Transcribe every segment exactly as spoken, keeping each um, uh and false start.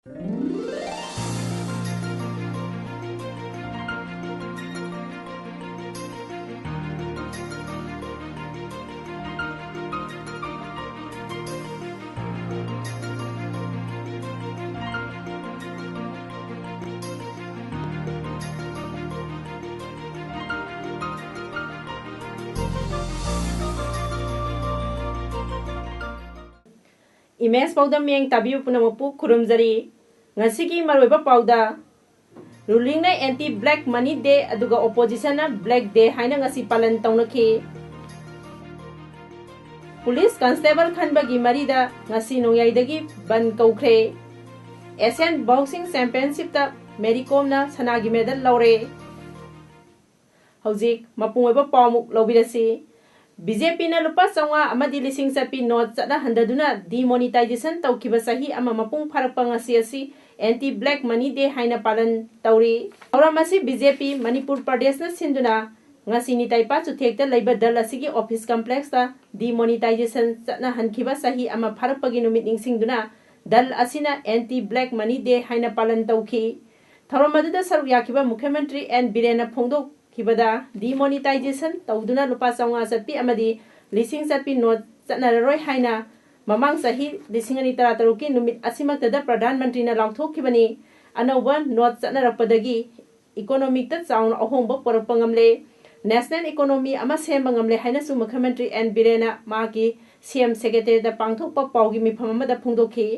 Image ꯄꯥꯎꯗꯝ ꯃꯤꯠꯌꯦꯡ ꯇꯥꯕꯤꯕ ꯄꯨꯝꯅꯃꯛꯄꯨ ꯈꯨꯔꯨꯝꯖꯔꯤ꯫ ꯉꯁꯤꯒꯤ ꯃꯔꯨꯑꯣꯏꯕ ꯄꯥꯎꯗ, ꯔꯨꯂꯤꯡꯅ ꯑꯦꯟꯇꯤ ꯕ꯭ꯂꯦꯛ ꯃꯅꯤ ꯗꯦ ꯑꯗꯨꯒ ꯑꯣꯄꯣꯖꯤꯁꯟꯅ ꯕ꯭ꯂꯦꯛ ꯗꯦ ꯍꯥꯏꯅ ꯉꯁꯤ ꯄꯥꯂꯟ ꯇꯧꯅꯈꯤ꯫ ꯄꯨꯂꯤꯁ ꯀꯟꯁꯇꯦꯕꯜ ꯈꯟꯕꯒꯤ ꯃꯔꯤꯗ ꯉꯁꯤ ꯅꯣꯡꯌꯥꯏꯗꯒꯤ ꯕꯟ ꯀꯧꯈ꯭ꯔꯦ꯫ ꯑꯦꯁꯤꯌꯥꯟ ꯕꯣꯛꯁꯤꯡ ꯆꯦꯝꯄꯤꯌꯟꯁꯤꯞꯇ ꯃꯦꯔꯤ ꯀꯣꯝꯅ ꯁꯅꯥꯒꯤ ꯃꯦꯗꯜ ꯂꯧꯔꯦ꯫ ꯍꯧꯖꯤꯛ ꯃꯄꯨꯡ ꯑꯣꯏꯕ ꯄꯥꯎꯃꯨꯛ ꯂꯧꯕꯤꯔꯁꯤ꯫ ꯕꯤ ꯖꯦ ꯄꯤꯅ ꯂꯨꯄꯥ ꯆꯥꯝꯃꯉꯥ ꯑꯃꯗꯤ ꯂꯤꯁꯤꯡ ꯆꯠꯄꯤ ꯅꯣꯠ ꯆꯠꯅꯍꯟꯗꯗꯨꯅ demonetization ꯇꯧꯈꯤꯕ ꯆꯍꯤ ꯑꯃ ꯃꯄꯨꯡ ꯐꯥꯔꯛꯄ ꯉꯁꯤ ꯑꯁꯤ ꯑꯦꯟꯇꯤ ꯕ꯭ꯂꯦꯛ ꯃꯅꯤ ꯗꯦ ꯍꯥꯏꯅ ꯄꯥꯂꯟ ꯇꯧꯔꯤ꯫ ꯊꯧꯔꯝ ꯑꯁꯤ ꯕꯤ ꯖꯦ ꯄꯤ ꯃꯅꯤꯄꯨꯔ ꯄ꯭ꯔꯗꯦꯁꯅ ꯁꯤꯟꯗꯨꯅ ꯉꯁꯤ ꯅꯤꯇꯥꯏꯄꯥ ꯆꯨꯊꯦꯛꯇ ꯂꯩꯕ ꯗꯜ ꯑꯁꯤꯒꯤ ꯑꯣꯐꯤꯁ ꯀꯝꯄ꯭ꯂꯦꯛꯁꯇ demonetization ꯆꯠꯅꯍꯟꯈꯤꯕ ꯆꯍꯤ ꯑꯃ ꯐꯥꯔꯛꯄꯒꯤ ꯅꯨꯃꯤꯠ ꯅꯤꯡꯁꯤꯡꯗꯨꯅ ꯗꯜ ꯑꯁꯤꯅ ꯑꯦꯟꯇꯤ ꯕ꯭ꯂꯦꯛ ꯃꯅꯤ ꯗꯦ ꯍꯥꯏꯅ ꯄꯥꯂꯟ ꯇꯧꯈꯤ꯫ ꯊꯧꯔꯝ ꯑꯗꯨꯗ ꯁꯔꯨꯛ ꯌꯥꯈꯤꯕ ꯃꯨꯈ꯭ꯌ ꯃꯟꯇ꯭ꯔꯤ ꯑꯦꯟ ꯕꯤꯔꯦꯟꯅ ꯐꯣꯡꯗꯣꯛꯈꯤꯕꯗ, demonetization ꯇꯧꯗꯨꯅ ꯂꯨꯄꯥ ꯆꯥꯝꯃꯉꯥ ꯆꯠꯄꯤ ꯑꯃꯗꯤ ꯂꯤꯁꯤꯡ ꯆꯠꯄꯤ ꯅꯣꯠ ꯆꯠꯅꯔꯔꯣꯏ ꯍꯥꯏꯅ ꯃꯃꯥꯡ ꯆꯍꯤ ꯂꯤꯁꯤꯡ ꯑꯅꯤ ꯇꯔꯥꯇꯔꯨꯛꯀꯤ ꯅꯨꯃꯤꯠ ꯑꯁꯤꯃꯛꯇꯗ ꯄ꯭ꯔꯙꯥꯟ ꯃꯟꯇ꯭ꯔꯤꯅ ꯂꯥꯎꯊꯣꯛꯈꯤꯕꯅꯤ꯫ ꯑꯅꯧꯕ ꯅꯣꯠ ꯆꯠꯅꯔꯛꯄꯗꯒꯤ ꯏꯀꯣꯅꯣꯃꯤꯛꯇ ꯆꯥꯎꯅ ꯑꯍꯣꯡꯕ ꯄꯨꯔꯛꯄ ꯉꯝꯂꯦ꯫ ꯅꯦꯁꯅꯦꯜ ꯏꯀꯣꯅꯣꯃꯤ ꯑꯃ ꯁꯦꯝꯕ ꯉꯝꯂꯦ ꯍꯥꯏꯅꯁꯨ ꯃꯨꯈ꯭ꯌ ꯃꯟꯇ꯭ꯔꯤ ꯑꯦꯟ ꯕꯤꯔꯦꯟꯅ ꯃꯍꯥꯛꯀꯤ ꯁꯤ ꯑꯦꯝ ꯁꯦꯀ꯭ꯔꯦꯇꯦꯔꯤꯌꯦꯠꯇ ꯄꯥꯡꯊꯣꯛꯄ ꯄꯥꯎꯒꯤ ꯃꯤꯐꯝ ꯑꯃꯗ ꯐꯣꯡꯗꯣꯛꯈꯤ꯫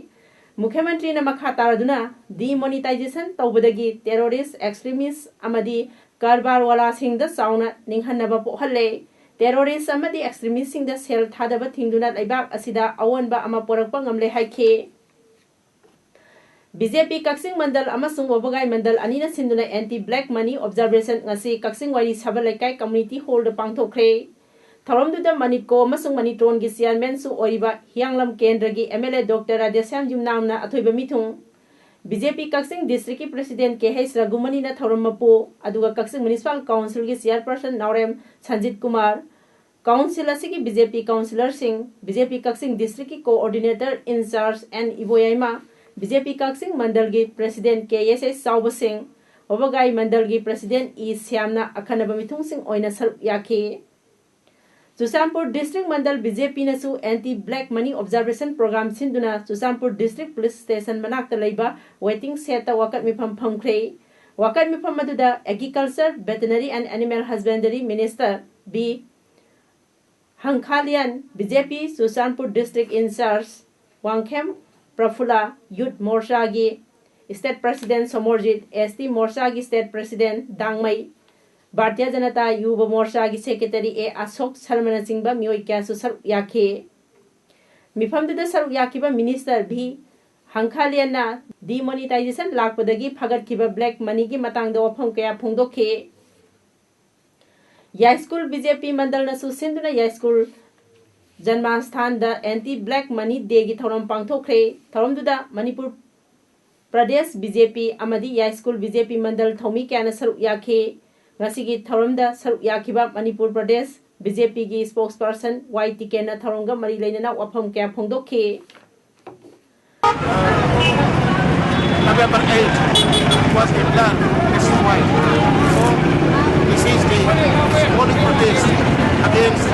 ꯃꯨꯈ꯭ꯌ ꯃꯟꯇ꯭ꯔꯤꯅ ꯃꯈꯥ ꯇꯥꯔꯗꯨꯅ, demonetization ꯇꯧꯕꯗꯒꯤ terrorist, extremist ꯑꯃꯗꯤ ꯀꯔꯕꯥꯔꯋꯥꯂꯥꯁꯤꯡꯗ ꯆꯥꯎꯅ ꯅꯤꯡꯍꯟꯅꯕ ꯄꯣꯛꯍꯜꯂꯦ꯫ Terrorist ꯑꯃꯗꯤ extremistꯁꯤꯡꯗ ꯁꯦꯜ ꯊꯥꯗꯕ ꯊꯤꯡꯗꯨꯅ ꯂꯩꯕꯥꯛ ꯑꯁꯤꯗ ꯑꯑꯣꯟꯕ ꯑꯃ ꯄꯨꯔꯛꯄ ꯉꯝꯂꯦ ꯍꯥꯏꯈꯤ꯫ ꯕꯤ ꯖꯦ ꯄꯤ ꯀꯛꯆꯤꯡ ꯃꯟꯗꯜ ꯑꯃꯁꯨꯡ ꯋꯥꯕꯒꯥꯏ ꯃꯟꯗꯜ ꯑꯅꯤꯅ ꯁꯤꯟꯗꯨꯅ ꯑꯦꯟꯇꯤ ꯕ꯭ꯂꯦꯛ ꯃꯅꯤ ꯑꯣꯕꯖꯥꯔꯕꯦꯁꯟ ꯉꯁꯤ ꯀꯛꯆꯤꯡ ꯋꯥꯏꯔꯤ ꯁꯕꯜ ꯂꯩꯀꯥꯏ ꯀꯝꯃ꯭ꯌꯨꯅꯤꯇꯤ ꯍꯣꯜꯗ ꯄꯥꯡꯊꯣꯛꯈ꯭ꯔꯦ꯫ ꯊꯧꯔꯝꯗꯨꯗ ꯃꯅꯤꯞꯀꯣ ꯑꯃꯁꯨꯡ ꯃꯅꯤꯇ꯭ꯔꯣꯟꯒꯤ ꯆꯤꯌꯥꯔꯃꯦꯟꯁꯨ ꯑꯣꯏꯔꯤꯕ ꯍꯤꯌꯥꯡꯂꯝ ꯀꯦꯟꯗ꯭ꯔꯒꯤ M L A doctor Radheshyam ꯌꯨꯝꯅꯥꯝꯅ ꯑꯊꯣꯏꯕ ꯃꯤꯊꯨꯡ, ꯕꯤ ꯖꯦ ꯄꯤ ꯀꯛꯆꯤꯡ ꯗꯤꯁꯇ꯭ꯔꯤꯛꯀꯤ ꯄ꯭ꯔꯦꯁꯤꯗꯦꯟꯠ ꯀꯦ ꯍꯩꯆ ꯔꯘꯨꯃꯅꯤꯅ ꯊꯧꯔꯝ ꯃꯄꯨ, ꯑꯗꯨꯒ ꯀꯛꯆꯤꯡ ꯃ꯭ꯌꯨꯅꯤꯁꯤꯄꯥꯜ ꯀꯥꯎꯟꯁꯤꯜꯒꯤ ꯆꯤꯌꯥꯔꯄꯔꯁꯟ ꯅꯥꯎꯔꯦꯝ ꯁꯟꯖꯤꯠ ꯀꯨꯃꯥꯔ, ꯀꯥꯎꯟꯁꯤꯜ ꯑꯁꯤꯒꯤ ꯕꯤ ꯖꯦ ꯄꯤ ꯀꯥꯎꯟꯁꯤꯂꯔꯁꯤꯡ, ꯕꯤ ꯖꯦ ꯄꯤ ꯀꯛꯆꯤꯡ ꯗꯤꯁꯇ꯭ꯔꯤꯛꯀꯤ coordinator in charge N Iboyaima, B J P Kakching ꯃꯟꯗꯜꯒꯤ ꯄ꯭ꯔꯦꯁꯤꯗꯦꯟꯠ ꯀꯦ ꯑꯦꯁ ꯑꯦꯁ ꯆꯥꯎꯕꯁꯤꯡ, ꯋꯥꯕꯒꯥꯏ ꯃꯟꯗꯜꯒꯤ ꯄ꯭ꯔꯦꯁꯤꯗꯦꯟꯠ ꯏ ꯁ꯭ꯌꯥꯝꯅ ꯑꯈꯟꯅꯕ ꯃꯤꯊꯨꯡꯁꯤꯡ ꯑꯣꯏꯅ ꯁꯔꯨꯛ ꯌꯥꯈꯤ꯫ Churachandpur district mandal B J ꯄꯤꯅꯁꯨ anti black money observation program ꯁꯤꯟꯗꯨꯅ ꯆꯨꯔꯆꯥꯟꯄꯨꯔ ꯗꯤꯁꯇ꯭ꯔꯤꯛ ꯄꯨꯂꯤꯁ ꯁ꯭ꯇꯦꯁꯟ ꯃꯅꯥꯛꯇ ꯂꯩꯕ ꯋꯦꯇꯤꯡ ꯁꯦꯗꯇ ꯋꯥꯀꯠ ꯃꯤꯐꯝ ꯐꯝꯈ꯭ꯔꯦ꯫ ꯋꯥꯀꯠ ꯃꯤꯐꯝ ꯑꯗꯨꯗ Agriculture, Veterinary and Animal Husbandry Minister V Hangkhalian, B J P Churachandpur district in charge Wangkhem Prafulla, youth ꯃꯣꯔꯆꯥꯒꯤ state president Somorjit, S T ꯃꯣꯔꯆꯥꯒꯤ ꯁ꯭ꯇꯦꯠ ꯄ꯭ꯔꯦꯁꯤꯗꯦꯟꯠ ꯗꯥꯡꯃꯩ, ꯚꯥꯔꯇꯤꯌꯥ ꯖꯅꯇꯥ ꯌꯨꯕ ꯃꯣꯔꯆꯥꯒꯤ ꯁꯦꯀ꯭ꯔꯦꯇꯔꯤ ꯑꯦ ꯑꯁꯣꯛ ꯁꯔꯃꯅꯆꯤꯡꯕ ꯃꯤꯑꯣꯏ ꯀꯌꯥꯁꯨ ꯁꯔꯨꯛ ꯌꯥꯈꯤ꯫ ꯃꯤꯐꯝꯗꯨꯗ ꯁꯔꯨꯛ ꯌꯥꯈꯤꯕ ꯃꯤꯅꯤꯁꯇꯔ ꯚꯤ ꯍꯪꯈꯥꯂꯤꯌꯟꯅ ꯗꯤꯃꯣꯅꯤꯇꯥꯏꯖꯦꯁꯟ ꯂꯥꯛꯄꯗꯒꯤ ꯐꯒꯠꯈꯤꯕ ꯕ꯭ꯂꯦꯛ ꯃꯅꯤꯒꯤ ꯃꯇꯥꯡꯗ ꯋꯥꯐꯝ ꯀꯌꯥ ꯐꯣꯡꯗꯣꯛꯈꯤ꯫ ꯌꯥꯏꯁ꯭ꯀꯨꯜ ꯕꯤ ꯖꯦ ꯄꯤ ꯃꯟꯗꯜꯅꯁꯨ ꯁꯤꯟꯗꯨꯅ ꯌꯥꯏꯁ꯭ꯀꯨꯜ ꯖꯟꯃꯥꯁꯊꯥꯟꯗ ꯑꯦꯟꯇꯤ ꯕ꯭ꯂꯦꯛ ꯃꯅꯤ ꯗꯦꯒꯤ ꯊꯧꯔꯝ ꯄꯥꯡꯊꯣꯛꯈ꯭ꯔꯦ꯫ ꯊꯧꯔꯝꯗꯨꯗ ꯃꯅꯤꯄꯨꯔ ꯄ꯭ꯔꯗꯦꯁ ꯕꯤ ꯖꯦ ꯄꯤ ꯑꯃꯗꯤ ꯌꯥꯏꯁ꯭ꯀꯨꯜ ꯕꯤ ꯖꯦ ꯄꯤ ꯃꯟꯗꯜ ꯊꯧꯃꯤ ꯀꯌꯥꯅ ꯁꯔꯨꯛ ꯌꯥꯈꯤ꯫ ꯉꯁꯤꯒꯤ ꯊꯧꯔꯝꯗ ꯁꯔꯨꯛ ꯌꯥꯈꯤꯕ ꯃꯅꯤꯄꯨꯔ ꯄ꯭ꯔꯗꯦꯁ ꯕꯤ ꯖꯦ ꯄꯤꯒꯤ ꯁ꯭ꯄꯣꯛꯁꯄꯔꯁꯟ ꯋꯥꯏ ꯇꯤꯀꯦꯟꯅ ꯊꯧꯔꯝꯒ ꯃꯔꯤ ꯂꯩꯅꯅ ꯋꯥꯐꯝ ꯀꯌꯥ ꯐꯣꯡꯗꯣꯛꯈꯤ꯫ November eight, it was declared nationwide. So, this is the symbolic protest against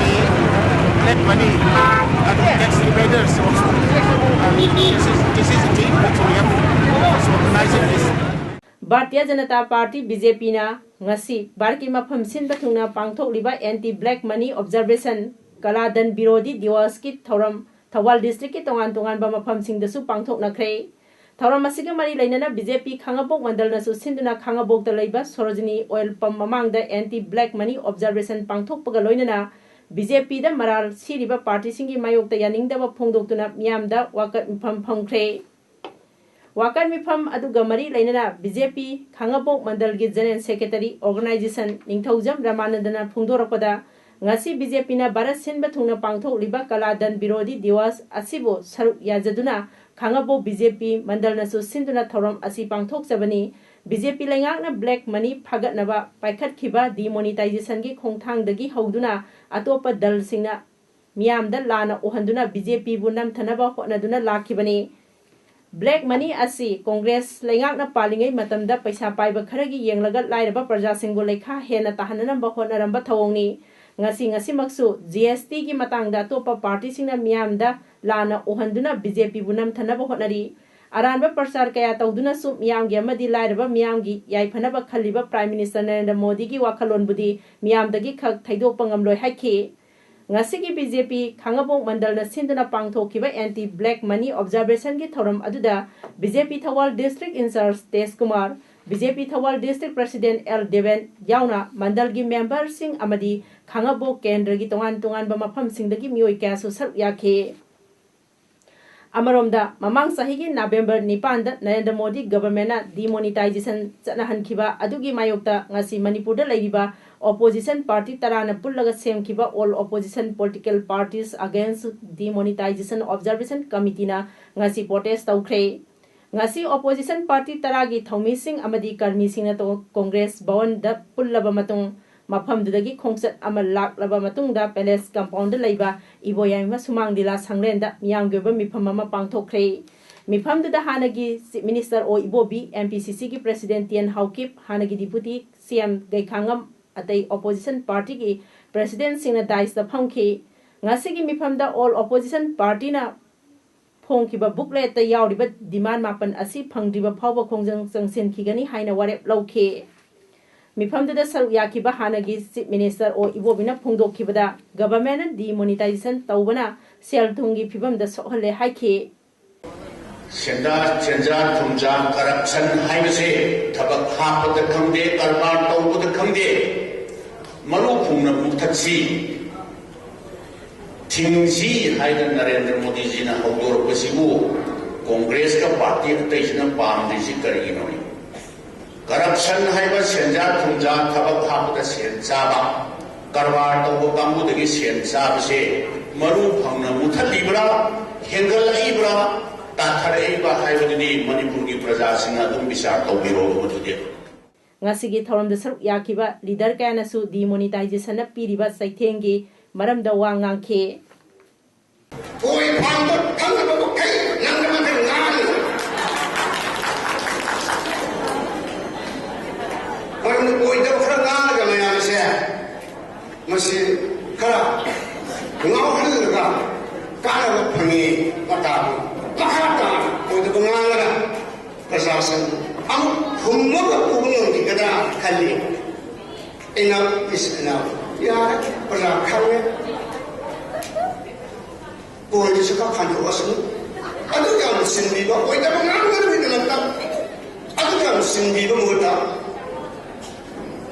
the black money and tax evaders also. And this is, this is the thing which we have also organizing this. Bharatiya Janata party, B J ꯄꯤꯅ ꯉꯁꯤ ꯚꯥꯔꯠꯀꯤ ꯃꯐꯝ ꯁꯤꯟꯕ ꯊꯨꯡꯅ ꯄꯥꯡꯊꯣꯛꯂꯤꯕ anti black money observation Kaladhan Virodhi ꯗꯤꯋꯥꯁꯀꯤ ꯊꯧꯔꯝ ꯊꯧꯕꯥꯜ ꯗꯤꯁꯇ꯭ꯔꯤꯛꯀꯤ ꯇꯣꯉꯥꯟ ꯇꯣꯉꯥꯟꯕ ꯃꯐꯝꯁꯤꯡꯗꯁꯨ ꯄꯥꯡꯊꯣꯛꯅꯈ꯭ꯔꯦ꯫ ꯊꯧꯔꯝ ꯑꯁꯤꯒ ꯃꯔꯤ ꯂꯩꯅꯅ ꯕꯤ ꯖꯦ ꯄꯤ ꯈꯥꯡꯉꯕꯣꯛ ꯃꯟꯗꯜꯅꯁꯨ ꯁꯤꯟꯗꯨꯅ ꯈꯥꯡꯉꯕꯣꯛꯇ ꯂꯩꯕ ꯁꯣꯔꯣꯖꯤꯅꯤ ꯑꯣꯏꯜ ꯄꯝ ꯃꯃꯥꯡꯗ ꯑꯦꯟꯇꯤ ꯕ꯭ꯂꯦꯛ ꯃꯅꯤ ꯑꯣꯕꯖꯥꯔꯕꯦꯁꯟ ꯄꯥꯡꯊꯣꯛꯄꯒ ꯂꯣꯏꯅꯅ ꯕꯤ ꯖꯦ ꯄꯤꯗ ꯃꯔꯥꯜ ꯁꯤꯔꯤꯕ ꯄꯥꯔꯇꯤꯁꯤꯡꯒꯤ ꯃꯥꯌꯣꯛꯇ ꯌꯥꯅꯤꯡꯗꯕ ꯐꯣꯡꯗꯣꯛꯇꯨꯅ ꯃꯤꯌꯥꯝꯗ ꯋꯥꯀꯠ ꯃꯤꯐꯝ ꯐꯝꯈ꯭ꯔꯦ꯫ ꯋꯥꯀꯠ ꯃꯤꯐꯝ ꯑꯗꯨꯒ ꯃꯔꯤ ꯂꯩꯅꯅ ꯕꯤ ꯖꯦ ꯄꯤ ꯈꯥꯡꯉꯕꯣꯛ ꯃꯟꯗꯜꯒꯤ ꯖꯦꯅꯔꯦꯜ ꯁꯦꯀ꯭ꯔꯦꯇꯔꯤ ꯑꯣꯔꯒꯅꯥꯏꯖꯦꯁꯟ ꯅꯤꯡꯊꯧꯖꯝ ꯔꯃꯥꯅꯟꯗꯅ ꯐꯣꯡꯗꯣꯔꯛꯄꯗ, ꯉꯁꯤ ꯕꯤ ꯖꯦ ꯄꯤꯅ ꯚꯥꯔꯠ ꯁꯤꯟꯕ ꯊꯨꯡꯅ ꯄꯥꯡꯊꯣꯛꯂꯤꯕ ꯀꯂꯥꯗꯟ ꯕꯤꯔꯣꯙꯤ ꯗꯤꯋꯥꯁ ꯑꯁꯤꯕꯨ ꯁꯔꯨꯛ ꯌꯥꯖꯗꯨꯅ ꯈꯥꯡꯉꯕꯣꯛ ꯕꯤ ꯖꯦ ꯄꯤ ꯃꯟꯗꯜꯅꯁꯨ ꯁꯤꯟꯗꯨꯅ ꯊꯧꯔꯝ ꯑꯁꯤ ꯄꯥꯡꯊꯣꯛꯆꯕꯅꯤ꯫ ꯕꯤ ꯖꯦ ꯄꯤ ꯂꯩꯉꯥꯛꯅ ꯕ꯭ꯂꯦꯛ ꯃꯅꯤ ꯐꯥꯒꯠꯅꯕ ꯄꯥꯏꯈꯠꯈꯤꯕ ꯗꯤꯃꯣꯅꯤꯇꯥꯏꯖꯦꯁꯟꯒꯤ ꯈꯣꯡꯊꯥꯡꯗꯒꯤ ꯍꯧꯗꯨꯅ ꯑꯇꯣꯞꯄ ꯗꯜꯁꯤꯡꯅ ꯃꯤꯌꯥꯝꯗ ꯂꯥꯟꯅ ꯎꯍꯟꯗꯨꯅ ꯕꯤ ꯖꯦ ꯄꯤꯕꯨ ꯅꯝꯊꯅꯕ ꯍꯣꯠꯅꯗꯨꯅ ꯂꯥꯛꯈꯤꯕꯅꯤ꯫ Black money ꯑꯁꯤ ꯀꯣꯡꯒ꯭ꯔꯦꯁ ꯂꯩꯉꯥꯛꯅ ꯄꯥꯜꯂꯤꯉꯩ ꯃꯇꯝꯗ ꯄꯩꯁꯥ ꯄꯥꯏꯕ ꯈꯔꯒꯤ ꯌꯦꯡꯂꯒ ꯂꯥꯏꯔꯕ ꯄ꯭ꯔꯖꯥꯁꯤꯡꯕꯨ ꯂꯩꯈꯥ ꯍꯦꯟꯅ ꯇꯥꯍꯟꯅꯅꯕ ꯍꯣꯠꯅꯔꯝꯕ ꯊꯧꯑꯣꯡꯅꯤ꯫ ꯉꯁꯤ ꯉꯁꯤꯃꯛꯁꯨ ꯖꯤ ꯑꯦꯁ ꯇꯤꯒꯤ ꯃꯇꯥꯡꯗ ꯑꯇꯣꯞꯄ ꯄꯥꯔꯇꯤꯁꯤꯡꯅ ꯃꯤꯌꯥꯝꯗ ꯂꯥꯟꯅ ꯎꯍꯟꯗꯨꯅ ꯕꯤ ꯖꯦ ꯄꯤꯕꯨ ꯅꯝꯊꯅꯕ ꯍꯣꯠꯅꯔꯤ꯫ ꯑꯔꯥꯟꯕ ꯄ꯭ꯔꯆꯥꯔ ꯀꯌꯥ ꯇꯧꯗꯨꯅꯁꯨ ꯃꯤꯌꯥꯝꯒꯤ ꯑꯃꯗꯤ ꯂꯥꯏꯔꯕ ꯃꯤꯌꯥꯝꯒꯤ ꯌꯥꯏꯐꯅꯕ ꯈꯜꯂꯤꯕ ꯄ꯭ꯔꯥꯏꯝ ꯃꯤꯅꯤꯁꯇꯔ ꯅꯔꯦꯟꯗ꯭ꯔ ꯃꯣꯗꯤꯒꯤ ꯋꯥꯈꯜꯂꯣꯟꯕꯨꯗꯤ ꯃꯤꯌꯥꯝꯗꯒꯤ ꯈꯛ ꯊꯩꯗꯣꯛꯄ ꯉꯝꯂꯣꯏ ꯍꯥꯏꯈꯤ꯫ ꯉꯁꯤꯒꯤ ꯕꯤ ꯖꯦ ꯄꯤ ꯈꯥꯡꯉꯕꯣꯛ ꯃꯟꯗꯜꯅ ꯁꯤꯟꯗꯨꯅ ꯄꯥꯡꯊꯣꯛꯈꯤꯕ ꯑꯦꯟꯇꯤ ꯕ꯭ꯂꯦꯛ ꯃꯅꯤ ꯑꯣꯕꯖꯥꯔꯕꯦꯁꯟꯒꯤ ꯊꯧꯔꯝ ꯑꯗꯨꯗ B J P Thoubal district in charge Tej Kumar, B J P Thoubal district president L Deben ꯌꯥꯎꯅ ꯃꯟꯗꯜꯒꯤ ꯃꯦꯝꯕꯔꯁꯤꯡ ꯑꯃꯗꯤ ꯈꯥꯡꯉꯕꯣꯛ ꯀꯦꯟꯗ꯭ꯔꯒꯤ ꯇꯣꯉꯥꯟ ꯇꯣꯉꯥꯟꯕ ꯃꯐꯝꯁꯤꯡꯗꯒꯤ ꯃꯤꯑꯣꯏ ꯀꯌꯥꯁꯨ ꯁꯔꯨꯛ ꯌꯥꯈꯤ꯫ ꯑꯃꯔꯣꯝꯗ, ꯃꯃꯥꯡ ꯆꯍꯤꯒꯤ ꯅꯕꯦꯝꯕꯔ ꯅꯤꯄꯥꯟꯗ ꯅꯔꯦꯟꯗ꯭ꯔ ꯃꯣꯗꯤ ꯒꯚꯔꯟꯃꯦꯟꯠꯅ ꯗꯤꯃꯣꯅꯤꯇꯥꯏꯖꯦꯁꯟ ꯆꯠꯅꯍꯟꯈꯤꯕ ꯑꯗꯨꯒꯤ ꯃꯥꯌꯣꯛꯇ ꯉꯁꯤ ꯃꯅꯤꯄꯨꯔꯗ ꯂꯩꯔꯤꯕ ꯑꯣꯄꯣꯖꯤꯁꯟ ꯄꯥꯔꯇꯤ ꯇꯔꯥꯅ ꯄꯨꯜꯂꯒ ꯁꯦꯝꯈꯤꯕ All Opposition Political Parties Against Demonetization Observation Committeeꯅ ꯉꯁꯤ ꯄ꯭ꯔꯣꯇꯦꯁ ꯇꯧꯈ꯭ꯔꯦ꯫ ꯉꯁꯤ ꯑꯣꯄꯣꯖꯤꯁꯟ ꯄꯥꯔꯇꯤ ꯇꯔꯥꯒꯤ ꯊꯧꯃꯤꯁꯤꯡ ꯑꯃꯗꯤ ꯀꯔꯃꯤꯁꯤꯡꯅ ꯇꯣ-, ꯀꯣꯡꯒ꯭ꯔꯦꯁ ꯚꯋꯟꯗ ꯄꯨꯜꯂꯕ ꯃꯇꯨꯡ, ꯃꯐꯝꯗꯨꯗꯒꯤ ꯈꯣꯡꯆꯠ ꯑꯃ ꯂꯥꯛꯂꯕ ꯃꯇꯨꯡꯗ ꯄꯦꯂꯦꯁ ꯀꯝꯄꯥꯎꯟꯗ ꯂꯩꯕ ꯏꯕꯣꯌꯥꯏꯃ ꯁꯨꯃꯥꯡ ꯂꯤꯂꯥ ꯁꯪꯂꯦꯟꯗ ꯃꯤꯌꯥꯝꯒꯤ ꯑꯣꯏꯕ ꯃꯤꯐꯝ ꯑꯃ ꯄꯥꯡꯊꯣꯛꯈ꯭ꯔꯦ꯫ ꯃꯤꯐꯝꯗꯨꯗ ꯍꯥꯟꯅꯒꯤ ꯆꯤꯐ ꯃꯤꯅꯤꯁꯇꯔ ꯑꯣ ꯏꯕꯣꯕꯤ, ꯑꯦꯝ ꯄꯤ ꯁꯤ ꯁꯤꯒꯤ ꯄ꯭ꯔꯁꯤꯗꯦꯟꯠ ꯇꯤ ꯑꯦꯟ ꯍꯥꯎꯀꯤꯞ, ꯍꯥꯟꯅꯒꯤ ꯗꯤꯄꯨꯇꯤ ꯁꯤ ꯑꯦꯝ ꯒꯩꯈꯥꯉꯝ, ꯑꯇꯩ ꯑꯣꯄꯣꯖꯤꯁꯟ ꯄꯥꯔꯇꯤꯒꯤ ꯄ꯭ꯔꯁꯤꯗꯦꯟꯠꯁꯤꯡꯅ ꯗꯥꯏꯁꯇ ꯐꯝꯈꯤ꯫ ꯉꯁꯤꯒꯤ ꯃꯤꯐꯝꯗ ꯑꯣꯜ ꯑꯣꯄꯣꯖꯤꯁꯟ ꯄꯥꯔꯇꯤꯅ ꯐꯣꯡꯈꯤꯕ ꯕꯨꯛꯂꯦꯠꯇ ꯌꯥꯎꯔꯤꯕ ꯗꯤꯃꯥꯟ ꯃꯥꯄꯟ ꯑꯁꯤ ꯐꯪꯗ꯭ꯔꯤꯕ ꯐꯥꯎꯕ ꯈꯣꯡꯖꯪ ꯆꯪꯁꯤꯟꯈꯤꯒꯅꯤ ꯍꯥꯏꯅ ꯋꯥꯔꯦꯞ ꯂꯧꯈꯤ꯫ ꯃꯤꯐꯝꯗꯨꯗ ꯁꯔꯨꯛ ꯌꯥꯈꯤꯕ ꯍꯥꯟꯅꯒꯤ ꯆꯤꯐ ꯃꯤꯅꯤꯁꯇꯔ ꯑꯣ ꯏꯕꯣꯕꯤꯅ ꯐꯣꯡꯗꯣꯛꯈꯤꯕꯗ, ꯒꯚꯔꯟꯃꯦꯟꯠꯅ ꯗꯤꯃꯣꯅꯤꯇꯥꯏꯖꯦꯁꯟ ꯇꯧꯕꯅ ꯁꯦꯜ ꯊꯨꯝꯒꯤ ꯐꯤꯕꯝꯗ ꯁꯣꯛꯍꯜꯂꯦ ꯍꯥꯏꯈꯤ꯫ ꯁꯦꯟꯖꯥ ꯁꯦꯟꯖꯥ ꯊꯨꯝꯖꯥ ꯀꯔꯞꯁꯟ ꯍꯥꯏꯕꯁꯦ ꯊꯕꯛ ꯍꯥꯞꯄꯗ ꯈꯪꯗꯦ, ꯀꯔꯕꯥꯔ ꯇꯧꯕꯗ ꯈꯪꯗꯦ, ꯃꯔꯨ ꯐꯨꯡꯅ ꯃꯨꯊꯠꯁꯤ, ꯊꯤꯡꯁꯤ ꯍꯥꯏꯅ ꯅꯔꯦꯟꯗ꯭ꯔ ꯃꯣꯗꯤꯖꯤꯅ ꯍꯧꯗꯣꯔꯛꯄꯁꯤꯕꯨ ꯀꯣꯡꯒ꯭ꯔꯦꯁꯀ ꯄꯥꯔꯇꯤ ꯑꯇꯩꯁꯤꯅ ꯄꯥꯝꯗ꯭ꯔꯤꯁꯤ ꯀꯔꯤꯒꯤꯅꯣ? ꯀꯔꯞꯁꯟ ꯍꯥꯏꯕ ꯁꯦꯟꯖꯥ ꯊꯨꯝꯖꯥ, ꯊꯕꯛ ꯍꯥꯞꯄꯗ ꯁꯦꯟ ꯆꯥꯕ, ꯀꯔꯕꯥꯔ ꯇꯧꯕ ꯀꯥꯡꯕꯨꯗꯒꯤ ꯁꯦꯟ ꯆꯥꯕꯁꯦ ꯃꯔꯨ ꯐꯪꯅ ꯃꯨꯊꯠꯂꯤꯕ꯭ꯔꯥ, ꯍꯦꯟꯒꯠꯂꯛꯏꯕ꯭ꯔꯥ, ꯇꯥꯊꯔꯛꯏꯕ꯭ꯔꯥ ꯍꯥꯏꯕꯗꯨꯗꯤ ꯃꯅꯤꯄꯨꯔꯒꯤ ꯄ꯭ꯔꯖꯥꯁꯤꯡꯅ ꯑꯗꯨꯝ ꯕꯤꯆꯥꯔ ꯇꯧꯕꯤꯔꯣ ꯃꯗꯨꯗꯤ꯫ ꯉꯁꯤꯒꯤ ꯊꯧꯔꯝꯗ ꯁꯔꯨꯛ ꯌꯥꯈꯤꯕ ꯂꯤꯗꯔ ꯀꯌꯥꯅꯁꯨ ꯗꯤꯃꯣꯅꯤꯇꯥꯏꯖꯦꯁꯟꯅ ꯄꯤꯔꯤꯕ ꯆꯩꯊꯦꯡꯒꯤ ꯃꯔꯝꯗ ꯋꯥ ꯉꯥꯡꯈꯤ꯫ ꯑꯣꯏ ꯐꯥꯎꯕ ꯈꯪꯗꯕ ꯃꯈꯩ ꯅꯪꯅ ꯃꯈꯩ ꯉꯥꯡꯉꯤ꯫ ꯃꯈꯥ ꯇꯥꯅ ꯑꯣꯏꯗꯕ ꯉꯥꯡꯂꯒ ꯄ꯭ꯔꯖꯥꯁꯤꯡꯕꯨ ꯑꯃꯨꯛ ꯍꯨꯝꯃꯒ ꯄꯨꯕ ꯉꯝꯈꯤꯒꯗ꯭ꯔꯥ ꯈꯜꯂꯤ꯫ ꯏꯅꯥꯎ ꯏꯆꯤꯟ ꯏꯅꯥꯎ, ꯌꯥꯔꯦ, ꯄ꯭ꯔꯖꯥ ꯈꯪꯉꯦ꯫ ꯀꯣꯏꯗꯁꯨ ꯈꯔ ꯈꯟꯗꯣꯛꯑꯁꯅꯨ꯫ ꯑꯗꯨ ꯌꯥꯝ ꯆꯤꯟꯕꯤꯕ ꯑꯣꯏꯗꯕ ꯉꯥꯡꯗꯕꯒꯤꯗꯃꯛꯇ ꯑꯗꯨ ꯌꯥꯝ ꯆꯤꯟꯕꯤꯕ ꯃꯍꯨꯠꯇ,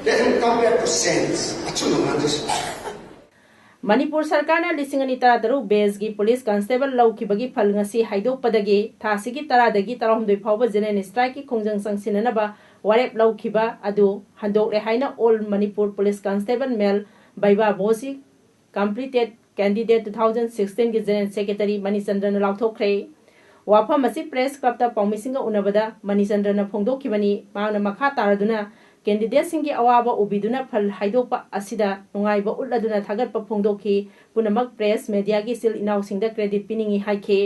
let him come back to sense. ꯑꯆꯨꯝꯕ ꯉꯥꯡꯖꯁꯅꯨ꯫ ꯃꯅꯤꯄꯨꯔ ꯁꯔꯀꯥꯔꯅ ꯂꯤꯁꯤꯡ ꯑꯅꯤ ꯇꯔꯥꯇꯔꯨꯛ ꯕꯦꯆꯀꯤ ꯄꯨꯂꯤꯁ ꯀꯟꯁꯇꯦꯕꯜ ꯂꯧꯈꯤꯕꯒꯤ ꯐꯜ ꯉꯁꯤ ꯍꯥꯏꯗꯣꯛꯄꯗꯒꯤ ꯊꯥꯁꯤꯒꯤ ꯇꯔꯥꯗꯒꯤ ꯇꯔꯥꯍꯨꯝꯗꯣꯏ ꯐꯥꯎꯕ ꯖꯦꯅꯔꯦꯜ ꯁ꯭ꯇ꯭ꯔꯥꯏꯛꯀꯤ ꯈꯣꯡꯖꯪ ꯆꯪꯁꯤꯟꯅꯅꯕ ꯋꯥꯔꯦꯞ ꯂꯧꯈꯤꯕ ꯑꯗꯨ ꯍꯟꯗꯣꯛꯂꯦ ꯍꯥꯏꯅ all Manipur police constable male ꯕꯩꯕꯥ ꯕꯣꯁꯤ ꯀꯝꯄ꯭ꯂꯤꯇꯦꯠ ꯀꯦꯟꯗꯤꯗꯦꯠ ꯇꯨ ꯊꯥꯎꯖꯟ ꯁꯤꯛꯁꯇꯤꯟꯒꯤ ꯖꯦꯅꯔꯦꯜ ꯁꯦꯀ꯭ꯔꯦꯇꯔꯤ ꯃꯅꯤꯆꯟꯗ꯭ꯔꯅ ꯂꯥꯎꯊꯣꯛꯈ꯭ꯔꯦ꯫ ꯋꯥꯐꯝ ꯑꯁꯤ ꯄ꯭ꯔꯦꯁ ꯀ꯭ꯂꯕꯇ ꯄꯥꯎꯃꯤꯁꯤꯡꯒ ꯎꯅꯕꯗ ꯃꯅꯤꯆꯟꯗ꯭ꯔꯅ ꯐꯣꯡꯗꯣꯛꯈꯤꯕꯅꯤ꯫ ꯃꯍꯥꯛꯅ ꯃꯈꯥ ꯇꯥꯔꯗꯨꯅ ꯀꯦꯟꯗꯤꯗꯦꯠꯁꯤꯡꯒꯤ ꯑꯋꯥꯕ ꯎꯕꯤꯗꯨꯅ ꯐꯜ ꯍꯥꯏꯗꯣꯛꯄ ꯑꯁꯤꯗ ꯅꯨꯡꯉꯥꯏꯕ ꯎꯠꯂꯗꯨꯅ ꯊꯥꯒꯠꯄ ꯐꯣꯡꯗꯣꯛꯈꯤ꯫ ꯄꯨꯝꯅꯃꯛ ꯄ꯭ꯔꯦꯁ ꯃꯦꯗꯤꯌꯥꯒꯤ ꯏꯆꯤꯜ ꯏꯅꯥꯎꯁꯤꯡꯗ ꯀ꯭ꯔꯦꯗꯤꯠ ꯄꯤꯅꯤꯡꯏ ꯍꯥꯏꯈꯤ꯫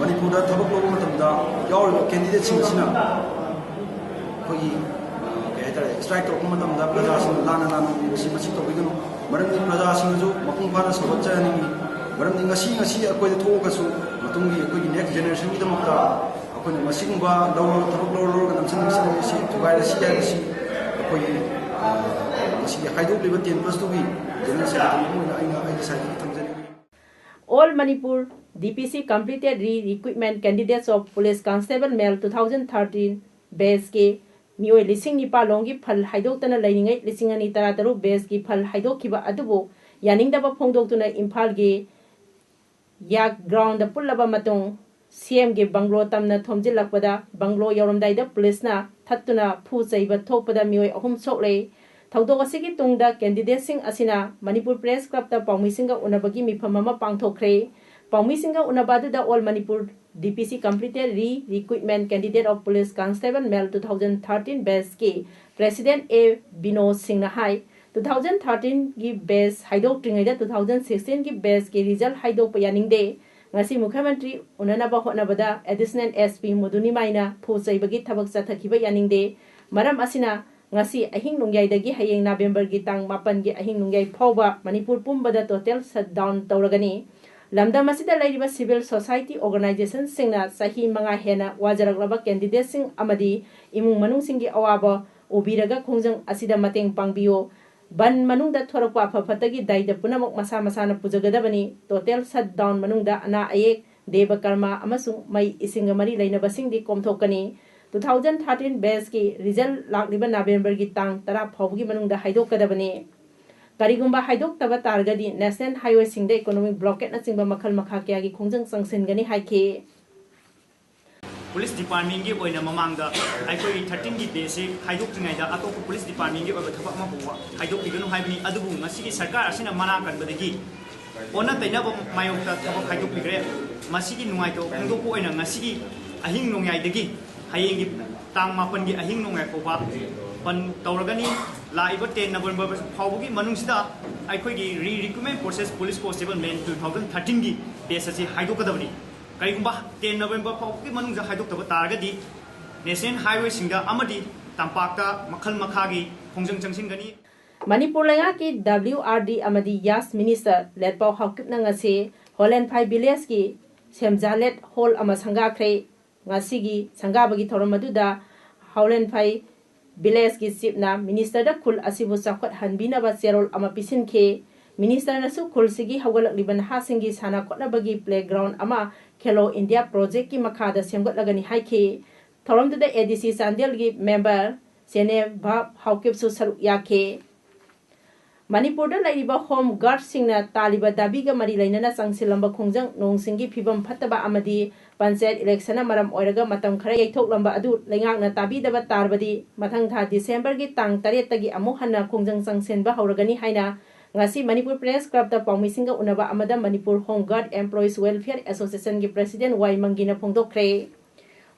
ꯃꯅꯤꯄꯨꯔꯗ ꯊꯕꯛ ꯂꯧꯕ ꯃꯇꯝꯗ ꯌꯥꯎꯔꯤꯕ ꯀꯦꯟꯗꯤꯗꯦꯠꯁꯤꯡ ꯑꯁꯤꯅ ꯑꯩꯈꯣꯏꯒꯤ, ꯑ, ꯀꯩ ꯍꯥꯏꯇꯥꯔꯦ, ꯁ꯭ꯇ꯭ꯔꯥꯏꯛ ꯇꯧꯔꯛꯄ ꯃꯇꯝꯗ ꯄ꯭ꯔꯖꯥꯁꯤꯡꯅ ꯂꯥꯟꯅ ꯂꯥꯟꯅ ꯎꯕꯁꯤ ꯃꯁꯤ ꯇꯧꯕꯤꯒꯅꯨ꯫ ꯃꯔꯝꯗꯤ ꯄ꯭ꯔꯖꯥꯁꯤꯡꯅꯁꯨ ꯃꯄꯨꯡ ꯐꯥꯅ ꯁꯧꯒꯠꯆꯍꯟꯅꯤꯡꯏ꯫ ꯃꯔꯝꯗꯤ ꯉꯁꯤ, ꯉꯁꯤ ꯑꯩꯈꯣꯏꯗ ꯊꯣꯛꯑꯒꯁꯨ ꯃꯇꯨꯡꯒꯤ ꯑꯩꯈꯣꯏꯒꯤ ꯅꯦꯛꯁ ꯖꯦꯅꯦꯔꯦꯁꯟꯒꯤꯗꯃꯛꯇ ꯑꯩꯈꯣꯏꯅ ꯃꯁꯤꯒꯨꯝꯕ ꯂꯧꯔ, ꯊꯕꯛ ꯂꯧꯔ ꯂꯧꯔꯒ ꯅꯝꯁꯤꯟ ꯅꯝꯁꯤꯟꯅꯕꯁꯤ ꯊꯨꯒꯥꯏꯔꯁꯤ ꯍꯥꯏꯕꯁꯤ ꯑꯩꯈꯣꯏꯒꯤ, ꯑ, ꯉꯁꯤꯒꯤ ꯍꯥꯏꯗꯣꯛꯂꯤꯕ ꯇꯦꯟ ꯄ꯭ꯂꯁ ꯇꯨꯒꯤ ꯖꯦꯅꯔꯦꯜ ꯁꯦꯀ꯭ꯔꯦꯇꯔꯤ ꯑꯃ ꯑꯣꯏꯅ ꯑꯩꯅ ꯑꯩꯒꯤ ꯁꯥꯏꯠꯇꯒꯤ ꯊꯝꯖꯅꯤꯡꯏ꯫ All Manipur D P C complete re recruitment candidates of police constable male two thousand thirteen ꯕꯦꯆꯀꯤ ꯃꯤꯑꯣꯏ ꯂꯤꯁꯤꯡ ꯅꯤꯄꯥꯜ ꯂꯣꯝꯒꯤ ꯐꯜ ꯍꯥꯏꯗꯣꯛꯇꯅ ꯂꯩꯔꯤꯉꯩ ꯂꯤꯁꯤꯡ ꯑꯅꯤ ꯇꯔꯥꯇꯔꯨꯛ ꯕꯦꯆꯀꯤ ꯐꯜ ꯍꯥꯏꯗꯣꯛꯈꯤꯕ ꯑꯗꯨꯕꯨ ꯌꯥꯅꯤꯡꯗꯕ ꯐꯣꯡꯗꯣꯛꯇꯨꯅ ꯏꯝꯐꯥꯜꯒꯤ ꯌꯥꯛ ꯒ꯭ꯔꯥꯎꯟꯗ ꯄꯨꯜꯂꯕ ꯃꯇꯨꯡ ꯁꯤ ꯑꯦꯝꯒꯤ ꯕꯪꯒ꯭ꯂꯣ ꯇꯝꯅ ꯊꯣꯝꯖꯤꯜꯂꯛꯄꯗ ꯕꯪꯒ꯭ꯂꯣ ꯌꯧꯔꯝꯗꯥꯏꯗ ꯄꯨꯂꯤꯁꯅ ꯊꯠꯇꯨꯅ ꯐꯨ ꯆꯩꯕ ꯊꯣꯛꯄꯗ ꯃꯤꯑꯣꯏ ꯑꯍꯨꯝ ꯁꯣꯛꯂꯦ꯫ ꯊꯧꯗꯣꯛ ꯑꯁꯤꯒꯤ ꯇꯨꯡꯗ ꯀꯦꯟꯗꯤꯗꯦꯠꯁꯤꯡ ꯑꯁꯤꯅ ꯃꯅꯤꯄꯨꯔ ꯄ꯭ꯔꯦꯁ ꯀ꯭ꯂꯕꯇ ꯄꯥꯎꯃꯤꯁꯤꯡꯒ ꯎꯅꯕꯒꯤ ꯃꯤꯐꯝ ꯑꯃ ꯄꯥꯡꯊꯣꯛꯈ꯭ꯔꯦ꯫ ꯄꯥꯎꯃꯤꯁꯤꯡꯒ ꯎꯅꯕ ꯑꯗꯨꯗ all Manipur D P C complete re recruitment candidate of police constable male two thousand thirteen ꯕꯦꯆꯀꯤ ꯄ꯭ꯔꯦꯁꯤꯗꯦꯟꯠ ꯑꯦ ꯕꯤꯅꯣꯗ ꯁꯤꯡꯅ ꯍꯥꯏ, ꯇꯨ ꯊꯥꯎꯖꯟ ꯊꯥꯔꯇꯤꯟꯒꯤ ꯕꯦꯆ ꯍꯥꯏꯗꯣꯛꯇ꯭ꯔꯤꯉꯩꯗ ꯇꯨ ꯊꯥꯎꯖꯟ ꯁꯤꯛꯁꯇꯤꯟꯒꯤ ꯕꯦꯆꯀꯤ ꯔꯤꯖꯜꯠ ꯍꯥꯏꯗꯣꯛꯄ ꯌꯥꯅꯤꯡꯗꯦ꯫ ꯉꯁꯤ ꯃꯨꯈ꯭ꯌꯃꯟꯇ꯭ꯔꯤ ꯎꯅꯅꯕ ꯍꯣꯠꯅꯕꯗ ꯑꯦꯗꯤꯁꯅꯦꯜ ꯑꯦꯁ ꯄꯤ ꯃꯨꯗꯨꯅꯤꯃꯥꯏꯅ ꯐꯨ ꯆꯩꯕꯒꯤ ꯊꯕꯛ ꯆꯠꯊꯈꯤꯕ ꯌꯥꯅꯤꯡꯗꯦ꯫ ꯃꯔꯝ ꯑꯁꯤꯅ ꯉꯁꯤ ꯑꯍꯤꯡ ꯅꯣꯡꯌꯥꯏꯗꯒꯤ ꯍꯌꯦꯡ ꯅꯕꯦꯝꯕꯔꯒꯤ ꯇꯥꯡ ꯃꯥꯄꯟꯒꯤ ꯑꯍꯤꯡ ꯅꯣꯡꯌꯥꯏ ꯐꯥꯎꯕ ꯃꯅꯤꯄꯨꯔ ꯄꯨꯝꯕꯗ ꯇꯣꯇꯦꯜ ꯁꯠꯗꯥꯎꯟ ꯇꯧꯔꯒꯅꯤ꯫ ꯂꯝꯗꯝ ꯑꯁꯤꯗ ꯂꯩꯔꯤꯕ civil society organizationꯁꯤꯡꯅ ꯆꯍꯤ ꯃꯉꯥ ꯍꯦꯟꯅ ꯋꯥꯖꯔꯛꯂꯕ candidateꯁꯤꯡ ꯑꯃꯗꯤ ꯏꯃꯨꯡ ꯃꯅꯨꯡꯁꯤꯡꯒꯤ ꯑꯋꯥꯕ ꯎꯕꯤꯔꯒ ꯈꯣꯡꯖꯪ ꯑꯁꯤꯗ ꯃꯇꯦꯡ ꯄꯥꯡꯕꯤꯌꯨ꯫ ꯕꯟ ꯃꯅꯨꯡꯗ ꯊꯣꯔꯛꯄ ꯑꯐ ꯐꯠꯇꯒꯤ ꯗꯥꯏꯗ ꯄꯨꯝꯅꯃꯛ ꯃꯁꯥ ꯃꯁꯥꯅ ꯄꯨꯖꯒꯗꯕꯅꯤ꯫ Total shutdown ꯃꯅꯨꯡꯗ ꯑꯅꯥ ꯑꯌꯦꯛ, ꯗꯦꯕ ꯀꯔꯃ ꯑꯃꯁꯨꯡ ꯃꯩ ꯏꯁꯤꯡꯒ ꯃꯔꯤ ꯂꯩꯅꯕꯁꯤꯡꯗꯤ ꯀꯣꯝꯊꯣꯛꯀꯅꯤ꯫ Two thousand thirteen batchꯀꯤ result ꯂꯥꯛꯂꯤꯕ Novemberꯒꯤ ꯇꯥꯡ ꯇꯔꯥ ꯐꯥꯎꯕꯒꯤ ꯃꯅꯨꯡꯗ ꯍꯥꯏꯗꯣꯛꯀꯗꯕꯅꯤ꯫ ꯀꯔꯤꯒꯨꯝꯕ ꯍꯥꯏꯗꯣꯛꯇꯕ ꯇꯥꯔꯒꯗꯤ national highwayꯁꯤꯡꯗ economic blockadeꯅꯆꯤꯡꯕ ꯃꯈꯜ ꯃꯈꯥ ꯀꯌꯥꯒꯤ ꯈꯣꯡꯖꯪ ꯆꯪꯁꯤꯟꯒꯅꯤ ꯍꯥꯏꯈꯤ꯫ Police departmentꯀꯤ ꯑꯣꯏꯅ ꯃꯃꯥꯡꯗ ꯑꯩꯈꯣꯏꯒꯤ thirteenꯒꯤ batchꯁꯤ ꯍꯥꯏꯗꯣꯛꯇ꯭ꯔꯤꯉꯩꯗ ꯑꯇꯣꯞꯄ police departmentꯀꯤ ꯑꯣꯏꯕ ꯊꯕꯛ ꯑꯃ ꯐꯥꯎꯕ ꯍꯥꯏꯗꯣꯛꯄꯤꯒꯅꯨ ꯍꯥꯏꯕꯅꯤ꯫ ꯑꯗꯨꯕꯨ ꯉꯁꯤꯒꯤ ꯁꯔꯀꯥꯔ ꯑꯁꯤꯅ ꯃꯅꯥ ꯀꯟꯕꯗꯒꯤ ꯑꯣꯟꯅ ꯇꯩꯅꯕ ꯃꯥꯌꯣꯛꯇ ꯊꯕꯛ ꯍꯥꯏꯗꯣꯛꯄꯤꯈ꯭ꯔꯦ꯫ ꯃꯁꯤꯒꯤ ꯅꯨꯡꯉꯥꯏꯇꯕ ꯐꯣꯡꯗꯣꯛꯄ ꯑꯣꯏꯅ ꯉꯁꯤꯒꯤ ꯑꯍꯤꯡ ꯅꯣꯡꯌꯥꯏꯗꯒꯤ ꯍꯌꯦꯡꯒꯤ ꯇꯥꯡ ꯃꯥꯄꯟꯒꯤ ꯑꯍꯤꯡ ꯅꯣꯡꯌꯥꯏ ꯐꯥꯎꯕ ꯕꯟ ꯇꯧꯔꯒꯅꯤ꯫ ꯂꯥꯛꯏꯕ ten November ꯐꯥꯎꯕꯒꯤ ꯃꯅꯨꯡꯁꯤꯗ ꯑꯩꯈꯣꯏꯒꯤ Re-Recruitment Process Police Constable Men two thousand thirteenꯒꯤ batch ꯑꯁꯤ ꯍꯥꯏꯗꯣꯛꯀꯗꯕꯅꯤ꯫ ꯀꯔꯤꯒꯨꯝꯕ ten November ꯐꯥꯎꯕꯒꯤ ꯃꯅꯨꯡꯗ ꯍꯥꯏꯗꯣꯛꯇꯕ ꯇꯥꯔꯒꯗꯤ national highwayꯁꯤꯡꯗ ꯑꯃꯗꯤ ꯇꯝꯄꯥꯛꯇ ꯃꯈꯜ ꯃꯈꯥꯒꯤ ꯈꯣꯡꯖꯪ ꯆꯪꯁꯤꯟꯒꯅꯤ꯫ ꯃꯅꯤꯄꯨꯔ ꯂꯩꯉꯥꯛꯀꯤ WRD ꯑꯃꯗꯤ YASH minister ꯂꯦꯠꯄꯥꯎ ꯍꯥꯎꯀꯤꯞꯅ ꯉꯁꯤ ꯍꯣꯂꯦꯟꯐꯥꯏ villageꯀꯤ ꯁꯦꯝꯖꯥꯂꯦꯠ hall ꯑꯃ ꯁꯪꯒꯥꯈ꯭ꯔꯦ꯫ ꯉꯁꯤꯒꯤ ꯁꯪꯒꯥꯕꯒꯤ ꯊꯧꯔꯝ ꯑꯗꯨꯗ ꯍꯣꯂꯦꯟꯐꯥꯏ villageꯀꯤ chiefꯅ ministerꯗ ꯈꯨꯜ ꯑꯁꯤꯕꯨ ꯆꯥꯎꯈꯠꯍꯟꯕꯤꯅꯕ ꯆꯦꯔꯣꯜ ꯑꯃ ꯄꯤꯁꯤꯟꯈꯤ꯫ ministerꯅꯁꯨ ꯈꯨꯜꯁꯤꯒꯤ ꯍꯧꯒꯠꯂꯛꯂꯤꯕ ꯅꯍꯥꯁꯤꯡꯒꯤ ꯁꯥꯟꯅ ꯈꯣꯠꯅꯕꯒꯤ playground ꯑꯃ Khelo India projectꯀꯤ ꯃꯈꯥꯗ ꯁꯦꯝꯒꯠꯂꯒꯅꯤ ꯍꯥꯏꯈꯤ꯫ ꯊꯧꯔꯝꯗꯨꯗ ADC ꯆꯥꯟꯗꯦꯜꯒꯤ member ꯁꯦꯅꯦꯚꯥꯕ ꯍꯥꯎꯀꯤꯞꯁꯨ ꯁꯔꯨꯛ ꯌꯥꯈꯤ꯫ ꯃꯅꯤꯄꯨꯔꯗ ꯂꯩꯔꯤꯕ home guardꯁꯤꯡꯅ ꯇꯥꯜꯂꯤꯕ ꯗꯥꯕꯤꯒ ꯃꯔꯤ ꯂꯩꯅꯅ ꯆꯪꯁꯤꯜꯂꯝꯕ ꯈꯣꯡꯖꯪ, ꯅꯣꯡ ꯁꯤꯡꯒꯤ ꯐꯤꯕꯝ ꯐꯠꯇꯕ ꯑꯃꯗꯤ ꯄꯟꯆꯥꯌꯠ electionꯅ ꯃꯔꯝ ꯑꯣꯏꯔꯒ ꯃꯇꯝ ꯈꯔ ꯌꯩꯊꯣꯛꯂꯝꯕ ꯑꯗꯨ ꯂꯩꯉꯥꯛꯅ ꯇꯥꯕꯤꯗꯕ ꯇꯥꯔꯕꯗꯤ ꯃꯊꯪ ꯊꯥ Decemberꯒꯤ ꯇꯥꯡ ꯇꯔꯦꯠꯇꯒꯤ ꯑꯃꯨꯛ ꯍꯟꯅ ꯈꯣꯡꯖꯪ ꯆꯪꯁꯤꯟꯕ ꯍꯧꯔꯒꯅꯤ ꯍꯥꯏꯅ ꯉꯁꯤ ꯃꯅꯤꯄꯨꯔ Press Clubꯇ ꯄꯥꯎꯃꯤꯁꯤꯡꯒ ꯎꯅꯕ ꯑꯃꯗ Manipur Home Guard Employees Welfare Associationꯒꯤ president ꯋꯥꯏ ꯃꯪꯒꯤꯅ ꯐꯣꯡꯗꯣꯛꯈ꯭ꯔꯦ꯫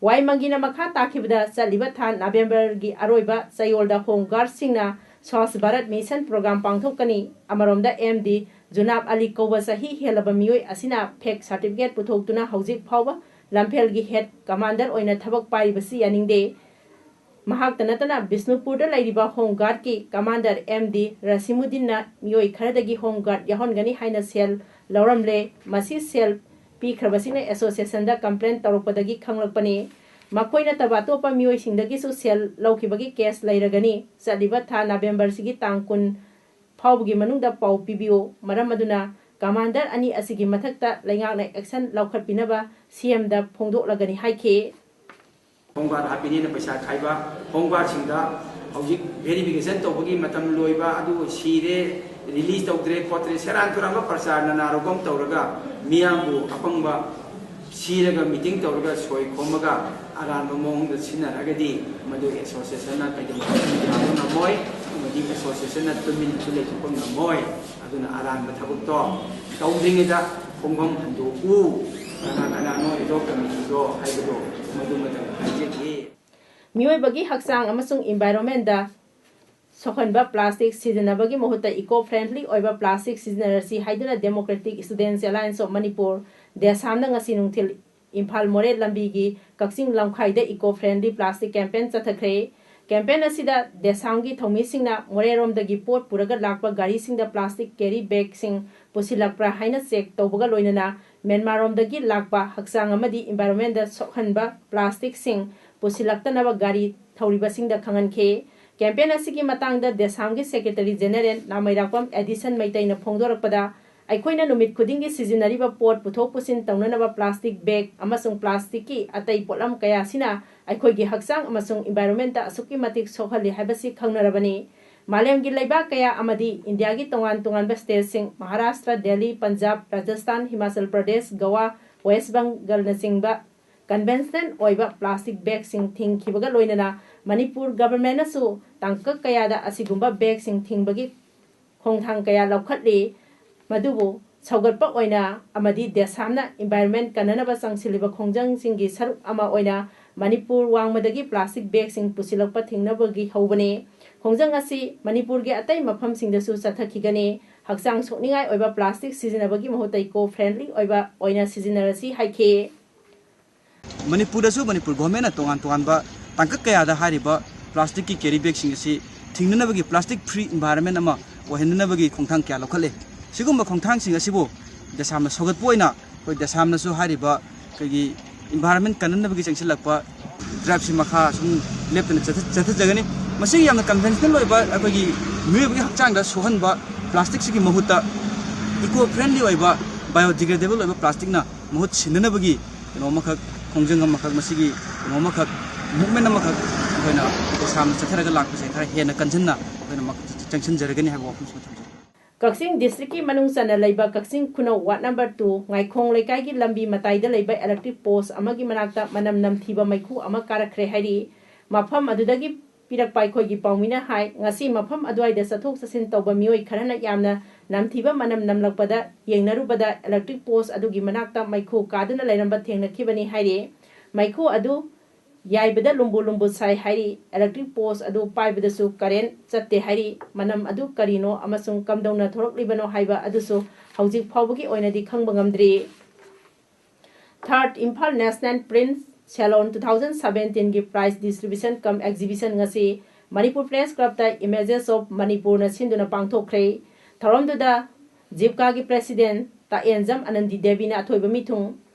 ꯋꯥꯏ ꯃꯪꯒꯤꯅ ꯃꯈꯥ ꯇꯥꯈꯤꯕꯗ ꯆꯠꯂꯤꯕ ꯊꯥ Novemberꯒꯤ ꯑꯔꯣꯏꯕ ꯆꯌꯣꯜꯗ home guardꯁꯤꯡꯅ Swachh Bharat Mission program ꯄꯥꯡꯊꯣꯛꯀꯅꯤ꯫ ꯑꯃꯔꯣꯝꯗ MD ꯖꯨꯅꯥꯕ ꯑꯂꯤ ꯀꯧꯕ ꯆꯍꯤ ꯍꯦꯜꯂꯕ ꯃꯤꯑꯣꯏ ꯑꯁꯤꯅ fake certificate ꯄꯨꯊꯣꯛꯇꯨꯅ ꯍꯧꯖꯤꯛ ꯐꯥꯎꯕ ꯂꯝꯐꯦꯜꯒꯤ head commander ꯑꯣꯏꯅ ꯊꯕꯛ ꯄꯥꯏꯔꯤꯕꯁꯤ ꯌꯥꯅꯤꯡꯗꯦ꯫ ꯃꯍꯥꯛꯇ ꯅꯠꯇꯅ ꯕꯤꯁꯅꯨꯄꯨꯔꯗ ꯂꯩꯔꯤꯕ home guardꯀꯤ commander MD ꯔꯁꯤꯃꯨꯗꯤꯟꯅ ꯃꯤꯑꯣꯏ ꯈꯔꯗꯒꯤ home guard ꯌꯥꯎꯍꯟꯒꯅꯤ ꯍꯥꯏꯅ ꯁꯦꯜ ꯂꯧꯔꯝꯂꯦ꯫ ꯃꯁꯤ ꯁꯦꯜ ꯄꯤꯈ꯭ꯔꯕꯁꯤꯡꯅ ꯑꯦꯁꯣꯁꯤꯌꯦꯁꯟꯗ ꯀꯝꯄ꯭ꯂꯦꯟ ꯇꯧꯔꯛꯄꯗꯒꯤ ꯈꯪꯂꯛꯄꯅꯤ꯫ ꯃꯈꯣꯏ ꯅꯠꯇꯕ ꯑꯇꯣꯞꯄ ꯃꯤꯑꯣꯏꯁꯤꯡꯗꯒꯤꯁꯨ ꯁꯦꯜ ꯂꯧꯈꯤꯕꯒꯤ ꯀꯦꯁ ꯂꯩꯔꯒꯅꯤ꯫ ꯆꯠꯂꯤꯕ ꯊꯥ ꯅꯕꯦꯝꯕꯔꯁꯤꯒꯤ ꯇꯥꯡ ꯀꯨꯟ ꯐꯥꯎꯕꯒꯤ ꯃꯅꯨꯡꯗ ꯄꯥꯎ ꯄꯤꯕꯤꯌꯨ꯫ ꯃꯔꯝ ꯑꯗꯨꯅ ꯀꯃꯥꯟꯗꯔ ꯑꯅꯤ ꯑꯁꯤꯒꯤ ꯃꯊꯛꯇ ꯂꯩꯉꯥꯛꯅ ꯑꯦꯛꯁꯟ ꯂꯧꯈꯠꯄꯤꯅꯕ ꯁꯤꯑꯦꯝꯗ ꯐꯣꯡꯗꯣꯛꯂꯒꯅꯤ ꯍꯥꯏꯈꯤ꯫ ꯍꯣꯝ ꯒꯥꯔꯗ ꯍꯥꯞꯄꯤꯅꯦꯅ ꯄꯩꯁꯥ ꯈꯥꯏꯕ, ꯍꯣꯝ ꯒꯥꯔꯗꯁꯤꯡꯗ ꯍꯧꯖꯤꯛ ꯚꯦꯔꯤꯐꯤꯀꯦꯁꯟ ꯇꯧꯕꯒꯤ ꯃꯇꯝ ꯂꯣꯏꯕ, ꯑꯗꯨ ꯁꯤꯔꯦ, ꯔꯤꯂꯤꯖ ꯇꯧꯗ꯭ꯔꯦ ꯈꯣꯠꯇ꯭ꯔꯦ, ꯁꯦꯔꯥꯟ ꯇꯨꯔꯥꯟꯕ ꯄ꯭ꯔꯆꯥꯔ ꯅꯅꯥꯔꯣꯒꯝ ꯇꯧꯔꯒ ꯃꯤꯌꯥꯝꯕꯨ ꯑꯄꯪꯕ ꯁꯤꯔꯒ ꯃꯤꯇꯤꯡ ꯇꯧꯔꯒ ꯁꯣꯏ ꯈꯣꯝꯃꯒ ꯑꯔꯥꯟꯕ ꯃꯑꯣꯡꯗ ꯁꯤꯖꯤꯟꯅꯔꯒꯗꯤ ꯃꯗꯨ ꯑꯦꯁꯣꯁꯤꯌꯦꯁꯟꯅ ꯀꯩꯗꯧꯕ ꯌꯥꯕ ꯉꯝꯃꯣꯏ, ꯑꯃꯗꯤ ꯑꯦꯁꯣꯁꯤꯌꯦꯁꯟꯅ ꯇꯨꯃꯤꯟꯅꯁꯨ ꯂꯩꯊꯣꯛꯄ ꯉꯝꯃꯣꯏ꯫ ꯑꯗꯨꯅ ꯑꯔꯥꯟꯕ ꯊꯕꯛꯇꯣ ꯇꯧꯗ꯭ꯔꯤꯉꯩꯗ ꯈꯣꯡꯐꯝ ꯍꯟꯗꯣꯛꯎ꯫ ꯀꯅꯥ ꯀꯅꯥꯅꯣ ꯑꯦꯗꯍꯣꯛ ꯀꯃꯤꯇꯤꯗꯣ ꯍꯥꯏꯕꯗꯣ ꯃꯗꯨꯃꯇꯪ ꯍꯥꯏꯖꯒꯦ꯫ ꯃꯤꯑꯣꯏꯕꯒꯤ ꯍꯛꯆꯥꯡ ꯑꯃꯁꯨꯡ ꯏꯟꯚꯥꯏꯔꯣꯟꯃꯦꯟꯗ ꯁꯣꯛꯍꯟꯕ ꯄ꯭ꯂꯥꯁꯇꯤꯛ ꯁꯤꯖꯤꯟꯅꯕꯒꯤ ꯃꯍꯨꯠꯇ ꯏꯀꯣ ꯐ꯭ꯔꯦꯟꯗꯂꯤ ꯑꯣꯏꯕ ꯄ꯭ꯂꯥꯁꯇꯤꯛ ꯁꯤꯖꯤꯟꯅꯔꯁꯤ ꯍꯥꯏꯗꯨꯅ Democratic Students Alliance of Manipur, ꯗꯦꯁꯥꯝꯅ ꯉꯁꯤ ꯅꯨꯡꯊꯤꯜ ꯏꯝꯐꯥꯜ ꯃꯣꯔꯦ ꯂꯝꯕꯤꯒꯤ ꯀꯛꯆꯤꯡ ꯂꯝꯈꯥꯏꯗ ꯏꯀꯣ ꯐ꯭ꯔꯦꯟꯗꯂꯤ ꯄ꯭ꯂꯥꯁꯇꯤꯛ ꯀꯦꯝꯄꯦꯟ ꯆꯠꯊꯈ꯭ꯔꯦ꯫ ꯀꯦꯝꯄꯦꯟ ꯑꯁꯤꯗ ꯗꯦꯁꯥꯝꯒꯤ ꯊꯧꯃꯤꯁꯤꯡꯅ ꯃꯣꯔꯦꯔꯣꯝꯗꯒꯤ ꯄꯣꯠ ꯄꯨꯔꯒ ꯂꯥꯛꯄ ꯒꯥꯔꯤꯁꯤꯡꯗ ꯄ꯭ꯂꯥꯁꯇꯤꯛ ꯀꯦꯔꯤ ꯕꯦꯒꯁꯤꯡ ꯄꯨꯁꯤꯜꯂꯛꯄ꯭ꯔꯥ ꯍꯥꯏꯅ ꯆꯦꯛ ꯇꯧꯕꯒ ꯂꯣꯏꯅꯅ ꯃ꯭ꯌꯥꯟꯃꯥꯔꯔꯣꯝꯗꯒꯤ ꯂꯥꯛꯄ ꯍꯛꯆꯥꯡ ꯑꯃꯗꯤ ꯏꯟꯚꯥꯏꯔꯣꯟꯃꯦꯟꯗ ꯁꯣꯛꯍꯟꯕ ꯄ꯭ꯂꯥꯁꯇꯤꯛꯁꯤꯡ ꯄꯨꯁꯤꯜꯂꯛꯇꯅꯕ ꯒꯥꯔꯤ ꯊꯧꯔꯤꯕꯁꯤꯡꯗ ꯈꯪꯍꯟꯈꯤ꯫ ꯀꯦꯝꯄꯦꯟ ꯑꯁꯤꯒꯤ ꯃꯇꯥꯡꯗ ꯗꯦꯁꯥꯝꯒꯤ ꯁꯦꯀ꯭ꯔꯦꯇꯔꯤ ꯖꯦꯅꯦꯔꯦꯜ ꯅꯥꯃꯩꯔꯥꯛꯄꯝ ꯑꯦꯗꯤꯁꯟ ꯃꯩꯇꯩꯅ ꯐꯣꯡꯗꯣꯔꯛꯄꯗ, ꯑꯩꯈꯣꯏꯅ ꯅꯨꯃꯤꯠ ꯈꯨꯗꯤꯡꯒꯤ ꯁꯤꯖꯤꯟꯅꯔꯤꯕ ꯄꯣꯠ ꯄꯨꯊꯣꯛ ꯄꯨꯁꯤꯟ ꯇꯧꯅꯅꯕ ꯄ꯭ꯂꯥꯁꯇꯤꯛ ꯕꯦꯒ ꯑꯃꯁꯨꯡ ꯄ꯭ꯂꯥꯁꯇꯤꯛꯀꯤ ꯑꯇꯩ ꯄꯣꯠꯂꯝ ꯀꯌꯥꯁꯤꯅ ꯑꯩꯈꯣꯏꯒꯤ ꯍꯛꯆꯥꯡ ꯑꯃꯁꯨꯡ ꯏꯟꯚꯥꯏꯔꯣꯟꯃꯦꯟꯇ ꯑꯁꯨꯛꯀꯤ ꯃꯇꯤꯛ ꯁꯣꯛꯍꯜꯂꯤ ꯍꯥꯏꯕꯁꯤ ꯈꯪꯅꯔꯕꯅꯤ꯫ ꯃꯥꯂꯦꯝꯒꯤ ꯂꯩꯕꯥꯛ ꯀꯌꯥ ꯑꯃꯗꯤ ꯏꯟꯗꯤꯌꯥꯒꯤ ꯇꯣꯉꯥꯟ ꯇꯣꯉꯥꯟꯕ ꯁ꯭ꯇꯦꯠꯁꯤꯡ, ꯃꯍꯥꯔꯥꯁꯇ꯭ꯔ, ꯗꯦꯜꯂꯤ, ꯄꯟꯖꯥꯕ, ꯔꯥꯖꯁꯊꯥꯟ, ꯍꯤꯃꯥꯆꯜ ꯄ꯭ꯔꯗꯦꯁ, ꯒꯋꯥ, ꯋꯦꯁ ꯕꯪꯒꯜꯅꯆꯤꯡꯕ ꯀꯟꯚꯦꯟꯁꯅꯦꯜ ꯑꯣꯏꯕ ꯄ꯭ꯂꯥꯁꯇꯤꯛ ꯕꯦꯒꯁꯤꯡ ꯊꯤꯡꯈꯤꯕꯒ ꯂꯣꯏꯅꯅ ꯃꯅꯤꯄꯨꯔ ꯒꯚꯔꯟꯃꯦꯟꯠꯅꯁꯨ ꯇꯥꯡꯀꯛ ꯀꯌꯥꯗ ꯑꯁꯤꯒꯨꯝꯕ ꯕꯦꯒꯁꯤꯡ ꯊꯤꯡꯕꯒꯤ ꯈꯣꯡꯊꯥꯡ ꯀꯌꯥ ꯂꯧꯈꯠꯂꯤ꯫ ꯃꯗꯨꯕꯨ ꯁꯧꯒꯠꯄ ꯑꯣꯏꯅ ꯑꯃꯗꯤ ꯗꯦꯁꯥꯝꯅ ꯏꯟꯚꯥꯏꯔꯣꯟꯃꯦꯟꯠ ꯀꯟꯅꯅꯕ ꯆꯪꯁꯤꯜꯂꯤꯕ ꯈꯣꯡꯖꯪꯁꯤꯡꯒꯤ ꯁꯔꯨꯛ ꯑꯃ ꯑꯣꯏꯅ ꯃꯅꯤꯄꯨꯔ ꯋꯥꯡꯃꯗꯒꯤ ꯄ꯭ꯂꯥꯁꯇꯤꯛ ꯕꯦꯒꯁꯤꯡ ꯄꯨꯁꯤꯜꯂꯛꯄ ꯊꯤꯡꯅꯕꯒꯤ ꯍꯧꯕꯅꯤ꯫ ꯈꯣꯡꯖꯪ ꯑꯁꯤ ꯃꯅꯤꯄꯨꯔꯒꯤ ꯑꯇꯩ ꯃꯐꯝꯁꯤꯡꯗꯁꯨ ꯆꯠꯊꯈꯤꯒꯅꯤ꯫ ꯍꯛꯆꯥꯡ ꯁꯣꯛꯅꯤꯡꯉꯥꯏ ꯑꯣꯏꯕ ꯄ꯭ꯂꯥꯁꯇꯤꯛ ꯁꯤꯖꯤꯟꯅꯕꯒꯤ ꯃꯍꯨꯠꯇ ꯏꯀꯣ ꯐ꯭ꯔꯦꯟꯗꯂꯤ ꯑꯣꯏꯕ ꯑꯣꯏꯅ ꯁꯤꯖꯤꯟꯅꯔꯁꯤ ꯍꯥꯏꯈꯤ꯫ ꯃꯅꯤꯄꯨꯔꯗꯁꯨ ꯃꯅꯤꯄꯨꯔ ꯒꯣꯔꯃꯦꯟꯅ ꯇꯣꯉꯥꯟ ꯇꯣꯉꯥꯟꯕ ꯇꯥꯡꯀꯛ ꯀꯌꯥꯗ ꯍꯥꯏꯔꯤꯕ ꯄ꯭ꯂꯥꯁꯇꯤꯛꯀꯤ ꯀꯦꯔꯤ ꯕꯦꯒꯁꯤꯡ ꯑꯁꯤ ꯊꯤꯡꯅꯅꯕꯒꯤ, ꯄ꯭ꯂꯥꯁꯇꯤꯛ ꯐ꯭ꯔꯤ ꯏꯟꯚꯥꯏꯔꯣꯟꯃꯦꯟ ꯑꯃ ꯑꯣꯏꯍꯟꯅꯅꯕꯒꯤ ꯈꯣꯡꯊꯥꯡ ꯀꯌꯥ ꯂꯧꯈꯠꯂꯦ꯫ ꯁꯤꯒꯨꯝꯕ ꯈꯣꯡꯊꯥꯡꯁꯤꯡ ꯑꯁꯤꯕꯨ ꯗꯦꯁꯥꯝꯅ ꯁꯧꯒꯠꯄ ꯑꯣꯏꯅ ꯑꯩꯈꯣꯏ ꯗꯦꯁꯥꯝꯅꯁꯨ ꯍꯥꯏꯔꯤꯕ ꯑꯩꯈꯣꯏꯒꯤ environment ꯀꯟꯅꯅꯕꯒꯤ ꯆꯪꯁꯤꯜꯂꯛꯄ driveꯁꯤ ꯃꯈꯥ ꯁꯨꯝ ꯂꯦꯞꯇꯅ ꯆꯠꯊ- ꯆꯠꯊꯖꯒꯅꯤ꯫ ꯃꯁꯤꯒꯤ ꯌꯥꯝꯅ conventional ꯑꯣꯏꯕ ꯑꯩꯈꯣꯏꯒꯤ ꯃꯤꯑꯣꯏꯕꯒꯤ ꯍꯛꯆꯥꯡꯗ ꯁꯣꯛꯍꯟꯕ plasticꯁꯤꯒꯤ ꯃꯍꯨꯠꯇ eco friendly ꯑꯣꯏꯕ biodegradable ꯑꯣꯏꯕ plasticꯅ ꯃꯍꯨꯠ ꯁꯤꯟꯅꯅꯕꯒꯤ ꯀꯩꯅꯣ ꯑꯃꯈꯛ, ꯈꯣꯡꯖꯪ ꯑꯃꯈꯛ, ꯃꯁꯤꯒꯤ ꯀꯩꯅꯣ ꯑꯃꯈꯛ, movement ꯑꯃꯈꯛ ꯑꯩꯈꯣꯏꯅ ꯗꯦꯁꯥꯝꯅ ꯆꯠꯊꯔꯒ ꯂꯥꯛꯄꯁꯦ ꯈꯔ ꯍꯦꯟꯅ ꯀꯟꯖꯟꯅ ꯑꯩꯈꯣꯏꯅ ꯃꯈ-, ꯆꯪꯁꯤꯟꯖꯔꯒꯅꯤ ꯍꯥꯏꯕ ꯋꯥꯐꯝꯁꯤꯃ ꯊꯝꯖꯒꯦ꯫ ꯀꯛꯆꯤꯡ districtꯀꯤ ꯃꯅꯨꯡ ꯆꯟꯅ ꯂꯩꯕ ꯀꯛꯆꯤꯡ ꯈꯨꯅꯧ ward number two ꯉꯥꯏꯈꯣꯡ ꯂꯩꯀꯥꯏꯒꯤ ꯂꯝꯕꯤ ꯃꯇꯥꯏꯗ ꯂꯩꯕ electric post ꯑꯃꯒꯤ ꯃꯅꯥꯛꯇ ꯃꯅꯝ ꯅꯝꯊꯤꯕ ꯃꯩꯈꯨ ꯑꯃ ꯀꯥꯔꯛꯈ꯭ꯔꯦ ꯍꯥꯏꯔꯤ꯫ ꯃꯐꯝ ꯑꯗꯨꯗꯒꯤ ꯄꯤꯔꯛꯄ ꯑꯩꯈꯣꯏꯒꯤ ꯄꯥꯎꯃꯤꯅ ꯍꯥꯏ, ꯉꯁꯤ ꯃꯐꯝ ꯑꯗꯨꯋꯥꯏꯗ ꯆꯠꯊꯣꯛ ꯆꯠꯁꯤꯟ ꯇꯧꯕ ꯃꯤꯑꯣꯏ ꯈꯔꯅ ꯌꯥꯝꯅ ꯅꯝꯊꯤꯕ ꯃꯅꯝ ꯅꯝꯂꯛꯄꯗ ꯌꯦꯡꯅꯔꯨꯕꯗ electric post ꯑꯗꯨꯒꯤ ꯃꯅꯥꯛꯇ ꯃꯩꯈꯨ ꯀꯥꯗꯨꯅ ꯂꯩꯔꯝꯕ ꯊꯦꯡꯅꯈꯤꯕꯅꯤ ꯍꯥꯏꯔꯤ꯫ ꯃꯩꯈꯨ ꯑꯗꯨ ꯌꯥꯏꯕꯗ ꯂꯨꯝꯕꯨ ꯂꯨꯝꯕꯨ ꯁꯥꯏ ꯍꯥꯏꯔꯤ꯫ Electric post ꯑꯗꯨ ꯄꯥꯏꯕꯗꯁꯨ current ꯆꯠꯇꯦ ꯍꯥꯏꯔꯤ꯫ ꯃꯅꯝ ꯑꯗꯨ ꯀꯔꯤꯅꯣ ꯑꯃꯁꯨꯡ ꯀꯝꯗꯧꯅ ꯊꯣꯔꯛꯂꯤꯕꯅꯣ ꯍꯥꯏꯕ ꯑꯗꯨꯁꯨ ꯍꯧꯖꯤꯛ ꯐꯥꯎꯕꯒꯤ ꯑꯣꯏꯅꯗꯤ ꯈꯪꯕ ꯉꯝꯗ꯭ꯔꯤ꯫ Third Imphal National Print Salon two thousand seventeenꯒꯤ prize distribution cum exhibition ꯉꯁꯤ ꯃꯅꯤꯄꯨꯔ Press Clubꯇ Images of Manipurꯅ ꯁꯤꯟꯗꯨꯅ ꯄꯥꯡꯊꯣꯛꯈ꯭ꯔꯦ꯫ ꯊꯧꯔꯝꯗꯨꯗ ꯖꯤꯞꯀꯥꯒꯤ president ꯇꯥꯛꯌꯦꯟꯖꯝ ꯑꯅꯟꯗꯤ ꯗꯦꯕꯤꯅ ꯑꯊꯣꯏꯕ ꯃꯤꯊꯨꯡ,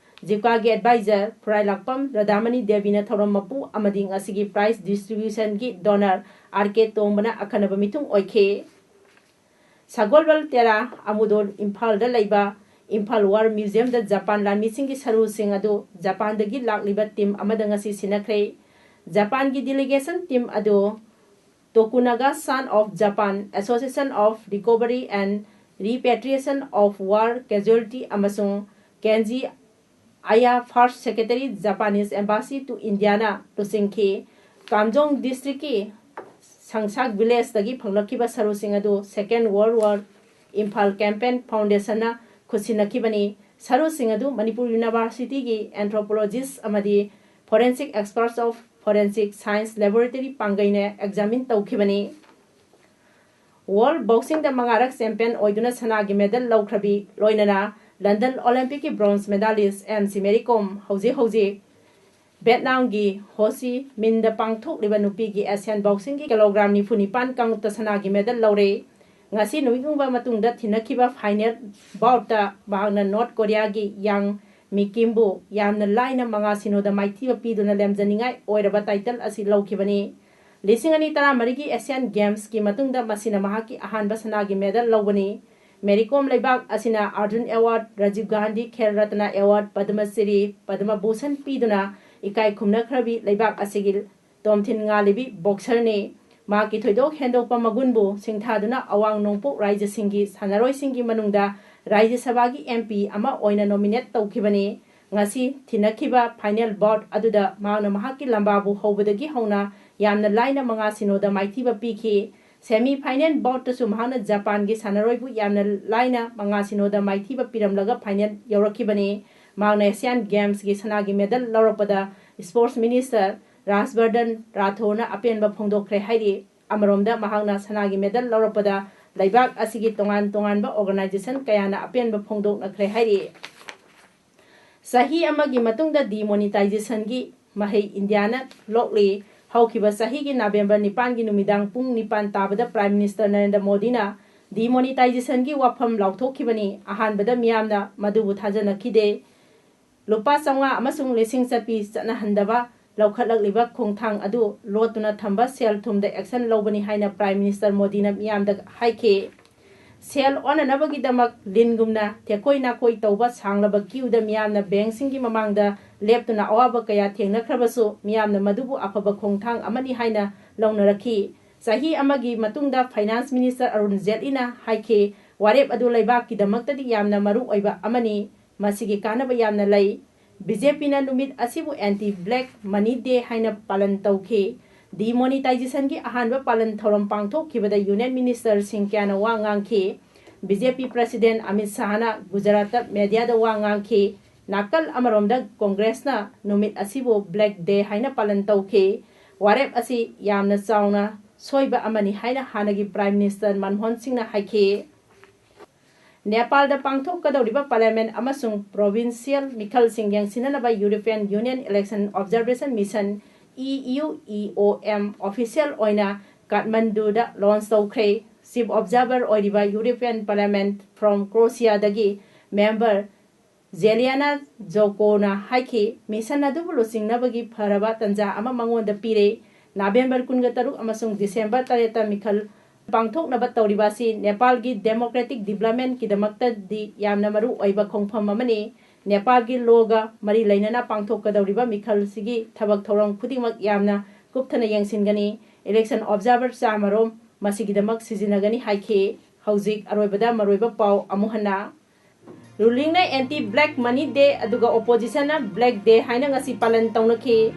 ꯖꯤꯞꯀꯥꯒꯤ advisor ꯐꯨꯔꯥꯏꯂꯥꯛꯄꯝ ꯔꯥꯙꯥꯃꯅꯤ ꯗꯦꯕꯤꯅ ꯊꯧꯔꯝ ꯃꯄꯨ ꯑꯃꯗꯤ ꯉꯁꯤꯒꯤ prize distributionꯒꯤ donor ꯑꯥꯔ ꯀꯦ ꯇꯣꯝꯕꯅ ꯑꯈꯟꯅꯕ ꯃꯤꯊꯨꯡ ꯑꯣꯏꯈꯤ꯫ ꯁꯒꯣꯜꯕꯜ ꯇꯦꯔꯥ ꯑꯃꯨꯗꯣꯟ ꯏꯝꯐꯥꯜꯗ ꯂꯩꯕ ꯏꯝꯐꯥꯜ War Museumꯗ ꯖꯄꯥꯟ ꯂꯥꯟꯃꯤꯁꯤꯡꯒꯤ ꯁꯔꯨꯁꯤꯡ ꯑꯗꯨ ꯖꯄꯥꯟꯗꯒꯤ ꯂꯥꯛꯂꯤꯕ team ꯑꯃꯗ ꯉꯁꯤ ꯁꯤꯟꯅꯈ꯭ꯔꯦ꯫ ꯖꯄꯥꯟꯒꯤ delegation team ꯑꯗꯨ Tokunaga Son of Japan, Association of Recovery and Repatriation of War Casualty ꯑꯃꯁꯨꯡ Kenji Aya, First Secretary, Japanese Embassy to Indiaꯅ ꯂꯨꯆꯤꯡꯈꯤ꯫ ꯀꯥꯝꯖꯣꯡ districtꯀꯤ ꯁꯪꯁꯥꯛ villageꯇꯒꯤ ꯐꯪꯂꯛꯈꯤꯕ ꯁꯔꯨꯁꯤꯡ ꯑꯗꯨ Second World War Imphal Campaign Foundationꯅ ꯈꯨꯠꯁꯤꯟꯅꯈꯤꯕꯅꯤ꯫ ꯁꯔꯨꯁꯤꯡ ꯑꯗꯨ ꯃꯅꯤꯄꯨꯔ Universityꯒꯤ anthropologist ꯑꯃꯗꯤ Forensic Experts of Forensic Science Laboratory ꯄꯥꯡꯒꯩꯅ examine ꯇꯧꯈꯤꯕꯅꯤ꯫ World Boxingꯗ ꯃꯉꯥꯔꯛ champion ꯑꯣꯏꯗꯨꯅ ꯁꯅꯥꯒꯤ medal ꯂꯧꯈ꯭ꯔꯕꯤ, ꯂꯣꯏꯅꯅ London Olympicꯀꯤ bronze medalist M C Mary ꯀꯣꯝ ꯍꯧꯖꯤꯛ ꯍꯧꯖꯤꯛ ꯚꯦꯠꯅꯥꯝꯒꯤ ꯍꯣ ꯆꯤ ꯃꯤꯟꯗ ꯄꯥꯡꯊꯣꯛꯂꯤꯕ ꯅꯨꯄꯤꯒꯤ Asian Boxingꯒꯤ kilogram ꯅꯤꯐꯨ ꯅꯤꯄꯥꯟ ꯀꯥꯡꯂꯨꯞꯇ ꯁꯅꯥꯒꯤ medal ꯂꯧꯔꯦ꯫ ꯉꯁꯤ ꯅꯨꯃꯤꯠ ꯌꯨꯡꯕ ꯃꯇꯨꯡꯗ ꯊꯤꯟꯅꯈꯤꯕ ꯐꯥꯏꯅꯦꯜ ꯕꯥꯎꯠꯇ ꯃꯍꯥꯛꯅ ꯅꯣꯔꯠ ꯀꯣꯔꯤꯌꯥꯒꯤ ꯌꯥꯡ ꯃꯤꯀꯤꯝꯕꯨ ꯌꯥꯝꯅ ꯂꯥꯏꯅ ꯃꯉꯥ ꯁꯤꯅꯣꯗ ꯃꯥꯏꯊꯤꯕ ꯄꯤꯗꯨꯅ ꯂꯦꯝꯖꯅꯤꯡꯉꯥꯏ ꯑꯣꯏꯔꯕ ꯇꯥꯏꯇꯜ ꯑꯁꯤ ꯂꯧꯈꯤꯕꯅꯤ꯫ ꯂꯤꯁꯤꯡ ꯑꯅꯤ ꯇꯔꯥꯃꯔꯤꯒꯤ ꯑꯦꯁꯤꯌꯥꯟ ꯒꯦꯝꯁꯀꯤ ꯃꯇꯨꯡꯗ ꯃꯁꯤꯅ ꯃꯍꯥꯛꯀꯤ ꯑꯍꯥꯟꯕ ꯁꯅꯥꯒꯤ ꯃꯦꯗꯜ ꯂꯧꯕꯅꯤ꯫ ꯃꯦꯔꯤ ꯀꯣꯝ ꯂꯩꯕꯥꯛ ꯑꯁꯤꯅ ꯑꯔꯖꯨꯟ ꯑꯦꯋꯥꯔꯗ, ꯔꯥꯖꯤꯕ ꯒꯥꯟꯙꯤ ꯈꯦꯜ ꯔꯠꯅ ꯑꯦꯋꯥꯔꯗ, ꯄꯗꯃ ꯁ꯭ꯔꯤ, ꯄꯗꯃ ꯚꯨꯁꯟ ꯄꯤꯗꯨꯅ ꯏꯀꯥꯏ ꯈꯨꯝꯅꯈ꯭ꯔꯕꯤ ꯂꯩꯕꯥꯛ ꯑꯁꯤꯒꯤ ꯇꯣꯝꯊꯤꯟ ꯉꯥꯜꯂꯤꯕꯤ ꯕꯣꯛꯁꯔꯅꯤ꯫ ꯃꯍꯥꯛꯀꯤ ꯊꯣꯏꯗꯣꯛ ꯍꯦꯟꯗꯣꯛꯄ ꯃꯒꯨꯟꯕꯨ ꯁꯤꯡꯊꯥꯗꯨꯅ ꯑꯋꯥꯡ ꯅꯣꯡꯄꯣꯛ ꯔꯥꯏꯖ꯭ꯌꯁꯤꯡꯒꯤ ꯁꯥꯟꯅꯔꯣꯏꯁꯤꯡꯒꯤ ꯃꯅꯨꯡꯗ ꯔꯥꯏꯖ꯭ꯌ ꯁꯚꯥꯒꯤ ꯑꯦꯝ ꯄꯤ ꯑꯃ ꯑꯣꯏꯅ ꯅꯣꯃꯤꯅꯦꯠ ꯇꯧꯈꯤꯕꯅꯤ꯫ ꯉꯁꯤ ꯊꯤꯟꯅꯈꯤꯕ ꯐꯥꯏꯅꯦꯜ ꯕꯥꯎꯠ ꯑꯗꯨꯗ ꯃꯍꯥꯛꯅ ꯃꯍꯥꯛꯀꯤ ꯂꯝꯕꯥꯕꯨ ꯍꯧꯕꯗꯒꯤ ꯍꯧꯅ ꯌꯥꯝꯅ ꯂꯥꯏꯅ ꯃꯉꯥ ꯁꯤꯅꯣꯗ ꯃꯥꯏꯊꯤꯕ ꯄꯤꯈꯤ꯫ ꯁꯦꯃꯤ ꯐꯥꯏꯅꯦꯜ ꯕꯥꯎꯠꯇꯁꯨ ꯃꯍꯥꯛꯅ ꯖꯄꯥꯟꯒꯤ ꯁꯥꯟꯅꯔꯣꯏꯕꯨ ꯌꯥꯝꯅ ꯂꯥꯏꯅ ꯃꯉꯥ ꯁꯤꯅꯣꯗ ꯃꯥꯏꯊꯤꯕ ꯄꯤꯔꯝꯂꯒ ꯐꯥꯏꯅꯦꯜ ꯌꯧꯔꯛꯈꯤꯕꯅꯤ꯫ ꯃꯍꯥꯛꯅ ꯑꯦꯁꯤꯌꯥꯟ ꯒꯦꯝꯁꯀꯤ ꯁꯅꯥꯒꯤ ꯃꯦꯗꯜ ꯂꯧꯔꯛꯄꯗ ꯁ꯭ꯄꯣꯔꯠꯁ ꯃꯤꯅꯤꯁꯇꯔ ꯔꯥꯖꯕꯔꯙꯟ ꯔꯥꯊꯣꯔꯅ ꯑꯄꯦꯟꯕ ꯐꯣꯡꯗꯣꯛꯈ꯭ꯔꯦ ꯍꯥꯏꯔꯤ꯫ ꯑꯃꯔꯣꯝꯗ ꯃꯍꯥꯛꯅ ꯁꯅꯥꯒꯤ ꯃꯦꯗꯜ ꯂꯧꯔꯛꯄꯗ ꯂꯩꯕꯥꯛ ꯑꯁꯤꯒꯤ ꯇꯣꯉꯥꯟ ꯇꯣꯉꯥꯟꯕ ꯑꯣꯔꯒꯅꯥꯏꯖꯦꯁꯟ ꯀꯌꯥꯅ ꯑꯄꯦꯟꯕ ꯐꯣꯡꯗꯣꯛꯅꯈ꯭ꯔꯦ ꯍꯥꯏꯔꯤ꯫ ꯆꯍꯤ ꯑꯃꯒꯤ ꯃꯇꯨꯡꯗ ꯗꯤꯃꯣꯅꯤꯇꯥꯏꯖꯦꯁꯟꯒꯤ ꯃꯍꯩ ꯏꯟꯗꯤꯌꯥꯅ ꯂꯣꯛꯂꯤ꯫ ꯍꯧꯈꯤꯕ ꯆꯍꯤꯒꯤ ꯅꯕꯦꯝꯕꯔ ꯅꯤꯄꯥꯟꯒꯤ ꯅꯨꯃꯤꯗꯥꯡ ꯄꯨꯡ ꯅꯤꯄꯥꯟ ꯇꯥꯕꯗ ꯄ꯭ꯔꯥꯏꯝ ꯃꯤꯅꯤꯁꯇꯔ ꯅꯔꯦꯟꯗ꯭ꯔ ꯃꯣꯗꯤꯅ ꯗꯤꯃꯣꯅꯤꯇꯥꯏꯖꯦꯁꯟꯒꯤ ꯋꯥꯐꯝ ꯂꯥꯎꯊꯣꯛꯈꯤꯕꯅꯤ꯫ ꯑꯍꯥꯟꯕꯗ ꯃꯤꯌꯥꯝꯅ ꯃꯗꯨꯕꯨ ꯊꯥꯖꯅꯈꯤꯗꯦ꯫ ꯂꯨꯄꯥ ꯆꯥꯝꯃꯉꯥ ꯑꯃꯁꯨꯡ ꯂꯤꯁꯤꯡ ꯆꯠꯄꯤ ꯆꯠꯅꯍꯟꯗꯕ ꯂꯧꯈꯠꯂꯛꯂꯤꯕ ꯈꯣꯡꯊꯥꯡ ꯑꯗꯨ ꯂꯣꯠꯇꯨꯅ ꯊꯝꯕ ꯁꯦꯜ ꯊꯨꯝꯗ ꯑꯦꯛꯁꯟ ꯂꯧꯕꯅꯤ ꯍꯥꯏꯅ ꯄ꯭ꯔꯥꯏꯝ ꯃꯤꯅꯤꯁꯇꯔ ꯃꯣꯗꯤꯅ ꯃꯤꯌꯥꯝꯗ ꯍꯥꯏꯈꯤ꯫ ꯁꯦꯜ ꯑꯣꯟꯅꯅꯕꯒꯤꯗꯃꯛ ꯂꯤꯟꯒꯨꯝꯅ ꯊꯦꯛꯀꯣꯏ ꯅꯥꯀꯣꯏ ꯇꯧꯕ ꯁꯥꯡꯂꯕ ꯀ꯭ꯌꯨꯗ ꯃꯤꯌꯥꯝꯅ ꯕꯦꯡꯁꯤꯡꯒꯤ ꯃꯃꯥꯡꯗ ꯂꯦꯞꯇꯨꯅ ꯑꯋꯥꯕ ꯀꯌꯥ ꯊꯦꯡꯅꯈ꯭ꯔꯕꯁꯨ, ꯃꯤꯌꯥꯝꯅ ꯃꯗꯨꯕꯨ ꯑꯐꯕ ꯈꯣꯡꯊꯥꯡ ꯑꯃꯅꯤ ꯍꯥꯏꯅ ꯂꯧꯅꯔꯛꯈꯤ꯫ ꯆꯍꯤ ꯑꯃꯒꯤ ꯃꯇꯨꯡꯗ ꯐꯥꯏꯅꯥꯟꯁ ꯃꯤꯅꯤꯁꯇꯔ ꯑꯔꯨꯟ ꯖꯦꯠꯂꯤꯅ ꯍꯥꯏꯈꯤ, ꯋꯥꯔꯦꯞ ꯑꯗꯨ ꯂꯩꯕꯥꯛꯀꯤꯗꯃꯛꯇꯗꯤ ꯌꯥꯝꯅ ꯃꯔꯨ ꯑꯣꯏꯕ ꯑꯃꯅꯤ꯫ ꯃꯁꯤꯒꯤ ꯀꯥꯟꯅꯕ ꯌꯥꯝꯅ ꯂꯩ꯫ ꯕꯤ ꯖꯦ ꯄꯤꯅ ꯅꯨꯃꯤꯠ ꯑꯁꯤꯕꯨ ꯑꯦꯟꯇꯤ ꯕ꯭ꯂꯦꯛ ꯃꯅꯤ ꯗꯦ ꯍꯥꯏꯅ ꯄꯥꯂꯟ ꯇꯧꯈꯤ꯫ ꯗꯤꯃꯣꯅꯤꯇꯥꯏꯖꯦꯁꯟꯒꯤ ꯑꯍꯥꯟꯕ ꯄꯥꯂꯟ ꯊꯧꯔꯝ ꯄꯥꯡꯊꯣꯛꯈꯤꯕꯗ ꯌꯨꯅꯤꯌꯟ ꯃꯤꯅꯤꯁꯇꯔꯁꯤꯡ ꯀꯌꯥꯅ ꯋꯥ ꯉꯥꯡꯈꯤ꯫ ꯕꯤ ꯖꯦ ꯄꯤ ꯄ꯭ꯔꯁꯤꯗꯦꯟ ꯑꯃꯤꯠ ꯁꯥꯍꯅ ꯒꯨꯖꯔꯥꯠꯇ ꯃꯦꯗꯤꯌꯥꯗ ꯋꯥ ꯉꯥꯡꯈꯤ꯫ ꯅꯥꯀꯜ ꯑꯃꯔꯣꯝꯗ ꯀꯣꯡꯒ꯭ꯔꯦꯁꯅ ꯅꯨꯃꯤꯠ ꯑꯁꯤꯕꯨ ꯕ꯭ꯂꯦꯛ ꯗꯦ ꯍꯥꯏꯅ ꯄꯥꯂꯟ ꯇꯧꯈꯤ꯫ ꯋꯥꯔꯦꯞ ꯑꯁꯤ ꯌꯥꯝꯅ ꯆꯥꯎꯅ ꯁꯣꯏꯕ ꯑꯃꯅꯤ ꯍꯥꯏꯅ ꯍꯥꯟꯅꯒꯤ ꯄ꯭ꯔꯥꯏꯝ ꯃꯤꯅꯤꯁꯇꯔ ꯃꯟꯃꯣꯍꯟ ꯁꯤꯡꯅ ꯍꯥꯏꯈꯤ꯫ ꯅꯦꯄꯥꯜꯗ ꯄꯥꯡꯊꯣꯛꯀꯗꯧꯔꯤꯕ ꯄꯥꯔꯂꯤꯌꯥꯃꯦꯟꯠ ꯑꯃꯁꯨꯡ ꯄ꯭ꯔꯣꯚꯤꯟꯁꯤꯌꯦꯜ ꯃꯤꯈꯜꯁꯤꯡ ꯌꯦꯡꯁꯤꯟꯅꯅꯕ European union election observation mission, E U E O M, official ꯑꯣꯏꯅ ꯀꯥꯊꯃꯟꯗꯨꯗ ꯂꯣꯟꯆ ꯇꯧꯈ꯭ꯔꯦ꯫ Chief Observer ꯑꯣꯏꯔꯤꯕ European Parliament from Croatia ꯗꯒꯤ member Zeliana Jokovna ꯍꯥꯏꯈꯤ, mission ꯑꯗꯨꯕꯨ ꯂꯨꯆꯤꯡꯅꯕꯒꯤ ꯐꯔꯕ ꯇꯥꯟꯖꯥ ꯑꯃ ꯃꯉꯣꯟꯗ ꯄꯤꯔꯦ꯫ ꯅꯕꯦꯝꯕꯔ ꯀꯨꯟꯒ ꯇꯔꯨꯛ ꯑꯃꯁꯨꯡ ꯗꯤꯁꯦꯝꯕꯔ ꯇꯔꯦꯠꯇ ꯃꯤꯈꯜ ꯄꯥꯡꯊꯣꯛꯅꯕ ꯇꯧꯔꯤꯕ ꯑꯁꯤ ꯅꯦꯄꯥꯜꯒꯤ democratic development ꯀꯤꯗꯃꯛꯇꯗꯤ ꯌꯥꯝꯅ ꯃꯔꯨ ꯑꯣꯏꯕ ꯈꯣꯡꯐꯝ ꯑꯃꯅꯤ꯫ ꯅꯦꯄꯥꯜꯒꯤ law ꯒ ꯃꯔꯤ ꯂꯩꯅꯅ ꯄꯥꯡꯊꯣꯛꯀꯗꯧꯔꯤꯕ ꯃꯤꯈꯜꯁꯤꯒꯤ ꯊꯕꯛ ꯊꯧꯔꯝ ꯈꯨꯗꯤꯡꯃꯛ ꯌꯥꯝꯅ ꯀꯨꯞꯊꯅ ꯌꯦꯡꯁꯤꯟꯒꯅꯤ꯫ Election observer ꯆꯥꯃꯔꯣꯝ ꯃꯁꯤꯒꯤꯗꯃꯛ ꯁꯤꯖꯤꯟꯅꯒꯅꯤ ꯍꯥꯏꯈꯤ꯫ ꯍꯧꯖꯤꯛ ꯑꯔꯣꯏꯕꯗ ꯃꯔꯨꯑꯣꯏꯕ ꯄꯥꯎ ꯑꯃꯨꯛ ꯍꯟꯅ꯫ Ruling ꯅ anti black money day ꯑꯗꯨꯒ opposition ꯅ black day ꯍꯥꯏꯅ ꯉꯁꯤ ꯄꯥꯂꯟ ꯇꯧꯅꯈꯤ꯫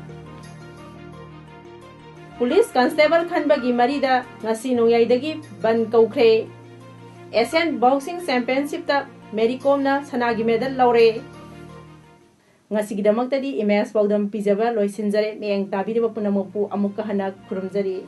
Police constable ꯈꯟꯕꯒꯤ ꯃꯔꯤꯗ ꯉꯁꯤ ꯅꯣꯡꯌꯥꯏꯗꯒꯤ ꯕꯟ ꯀꯧꯈ꯭ꯔꯦ꯫ Asian Boxing Championship ꯇ Mary Kom ꯅ ꯁꯅꯥꯒꯤ medal ꯂꯧꯔꯦ꯫ ꯉꯁꯤꯒꯤꯗꯃꯛꯇꯗꯤ ꯏꯃꯦꯖ ꯄꯥꯎꯗꯝ ꯄꯤꯖꯕ ꯂꯣꯏꯁꯤꯟꯖꯔꯦ꯫ ꯃꯤꯠꯌꯦꯡ ꯇꯥꯕꯤꯔꯤꯕ ꯄꯨꯝꯅꯃꯛꯄꯨ ꯑꯃꯨꯛꯀ ꯍꯟꯅ ꯈꯨꯔꯨꯝꯖꯔꯤ꯫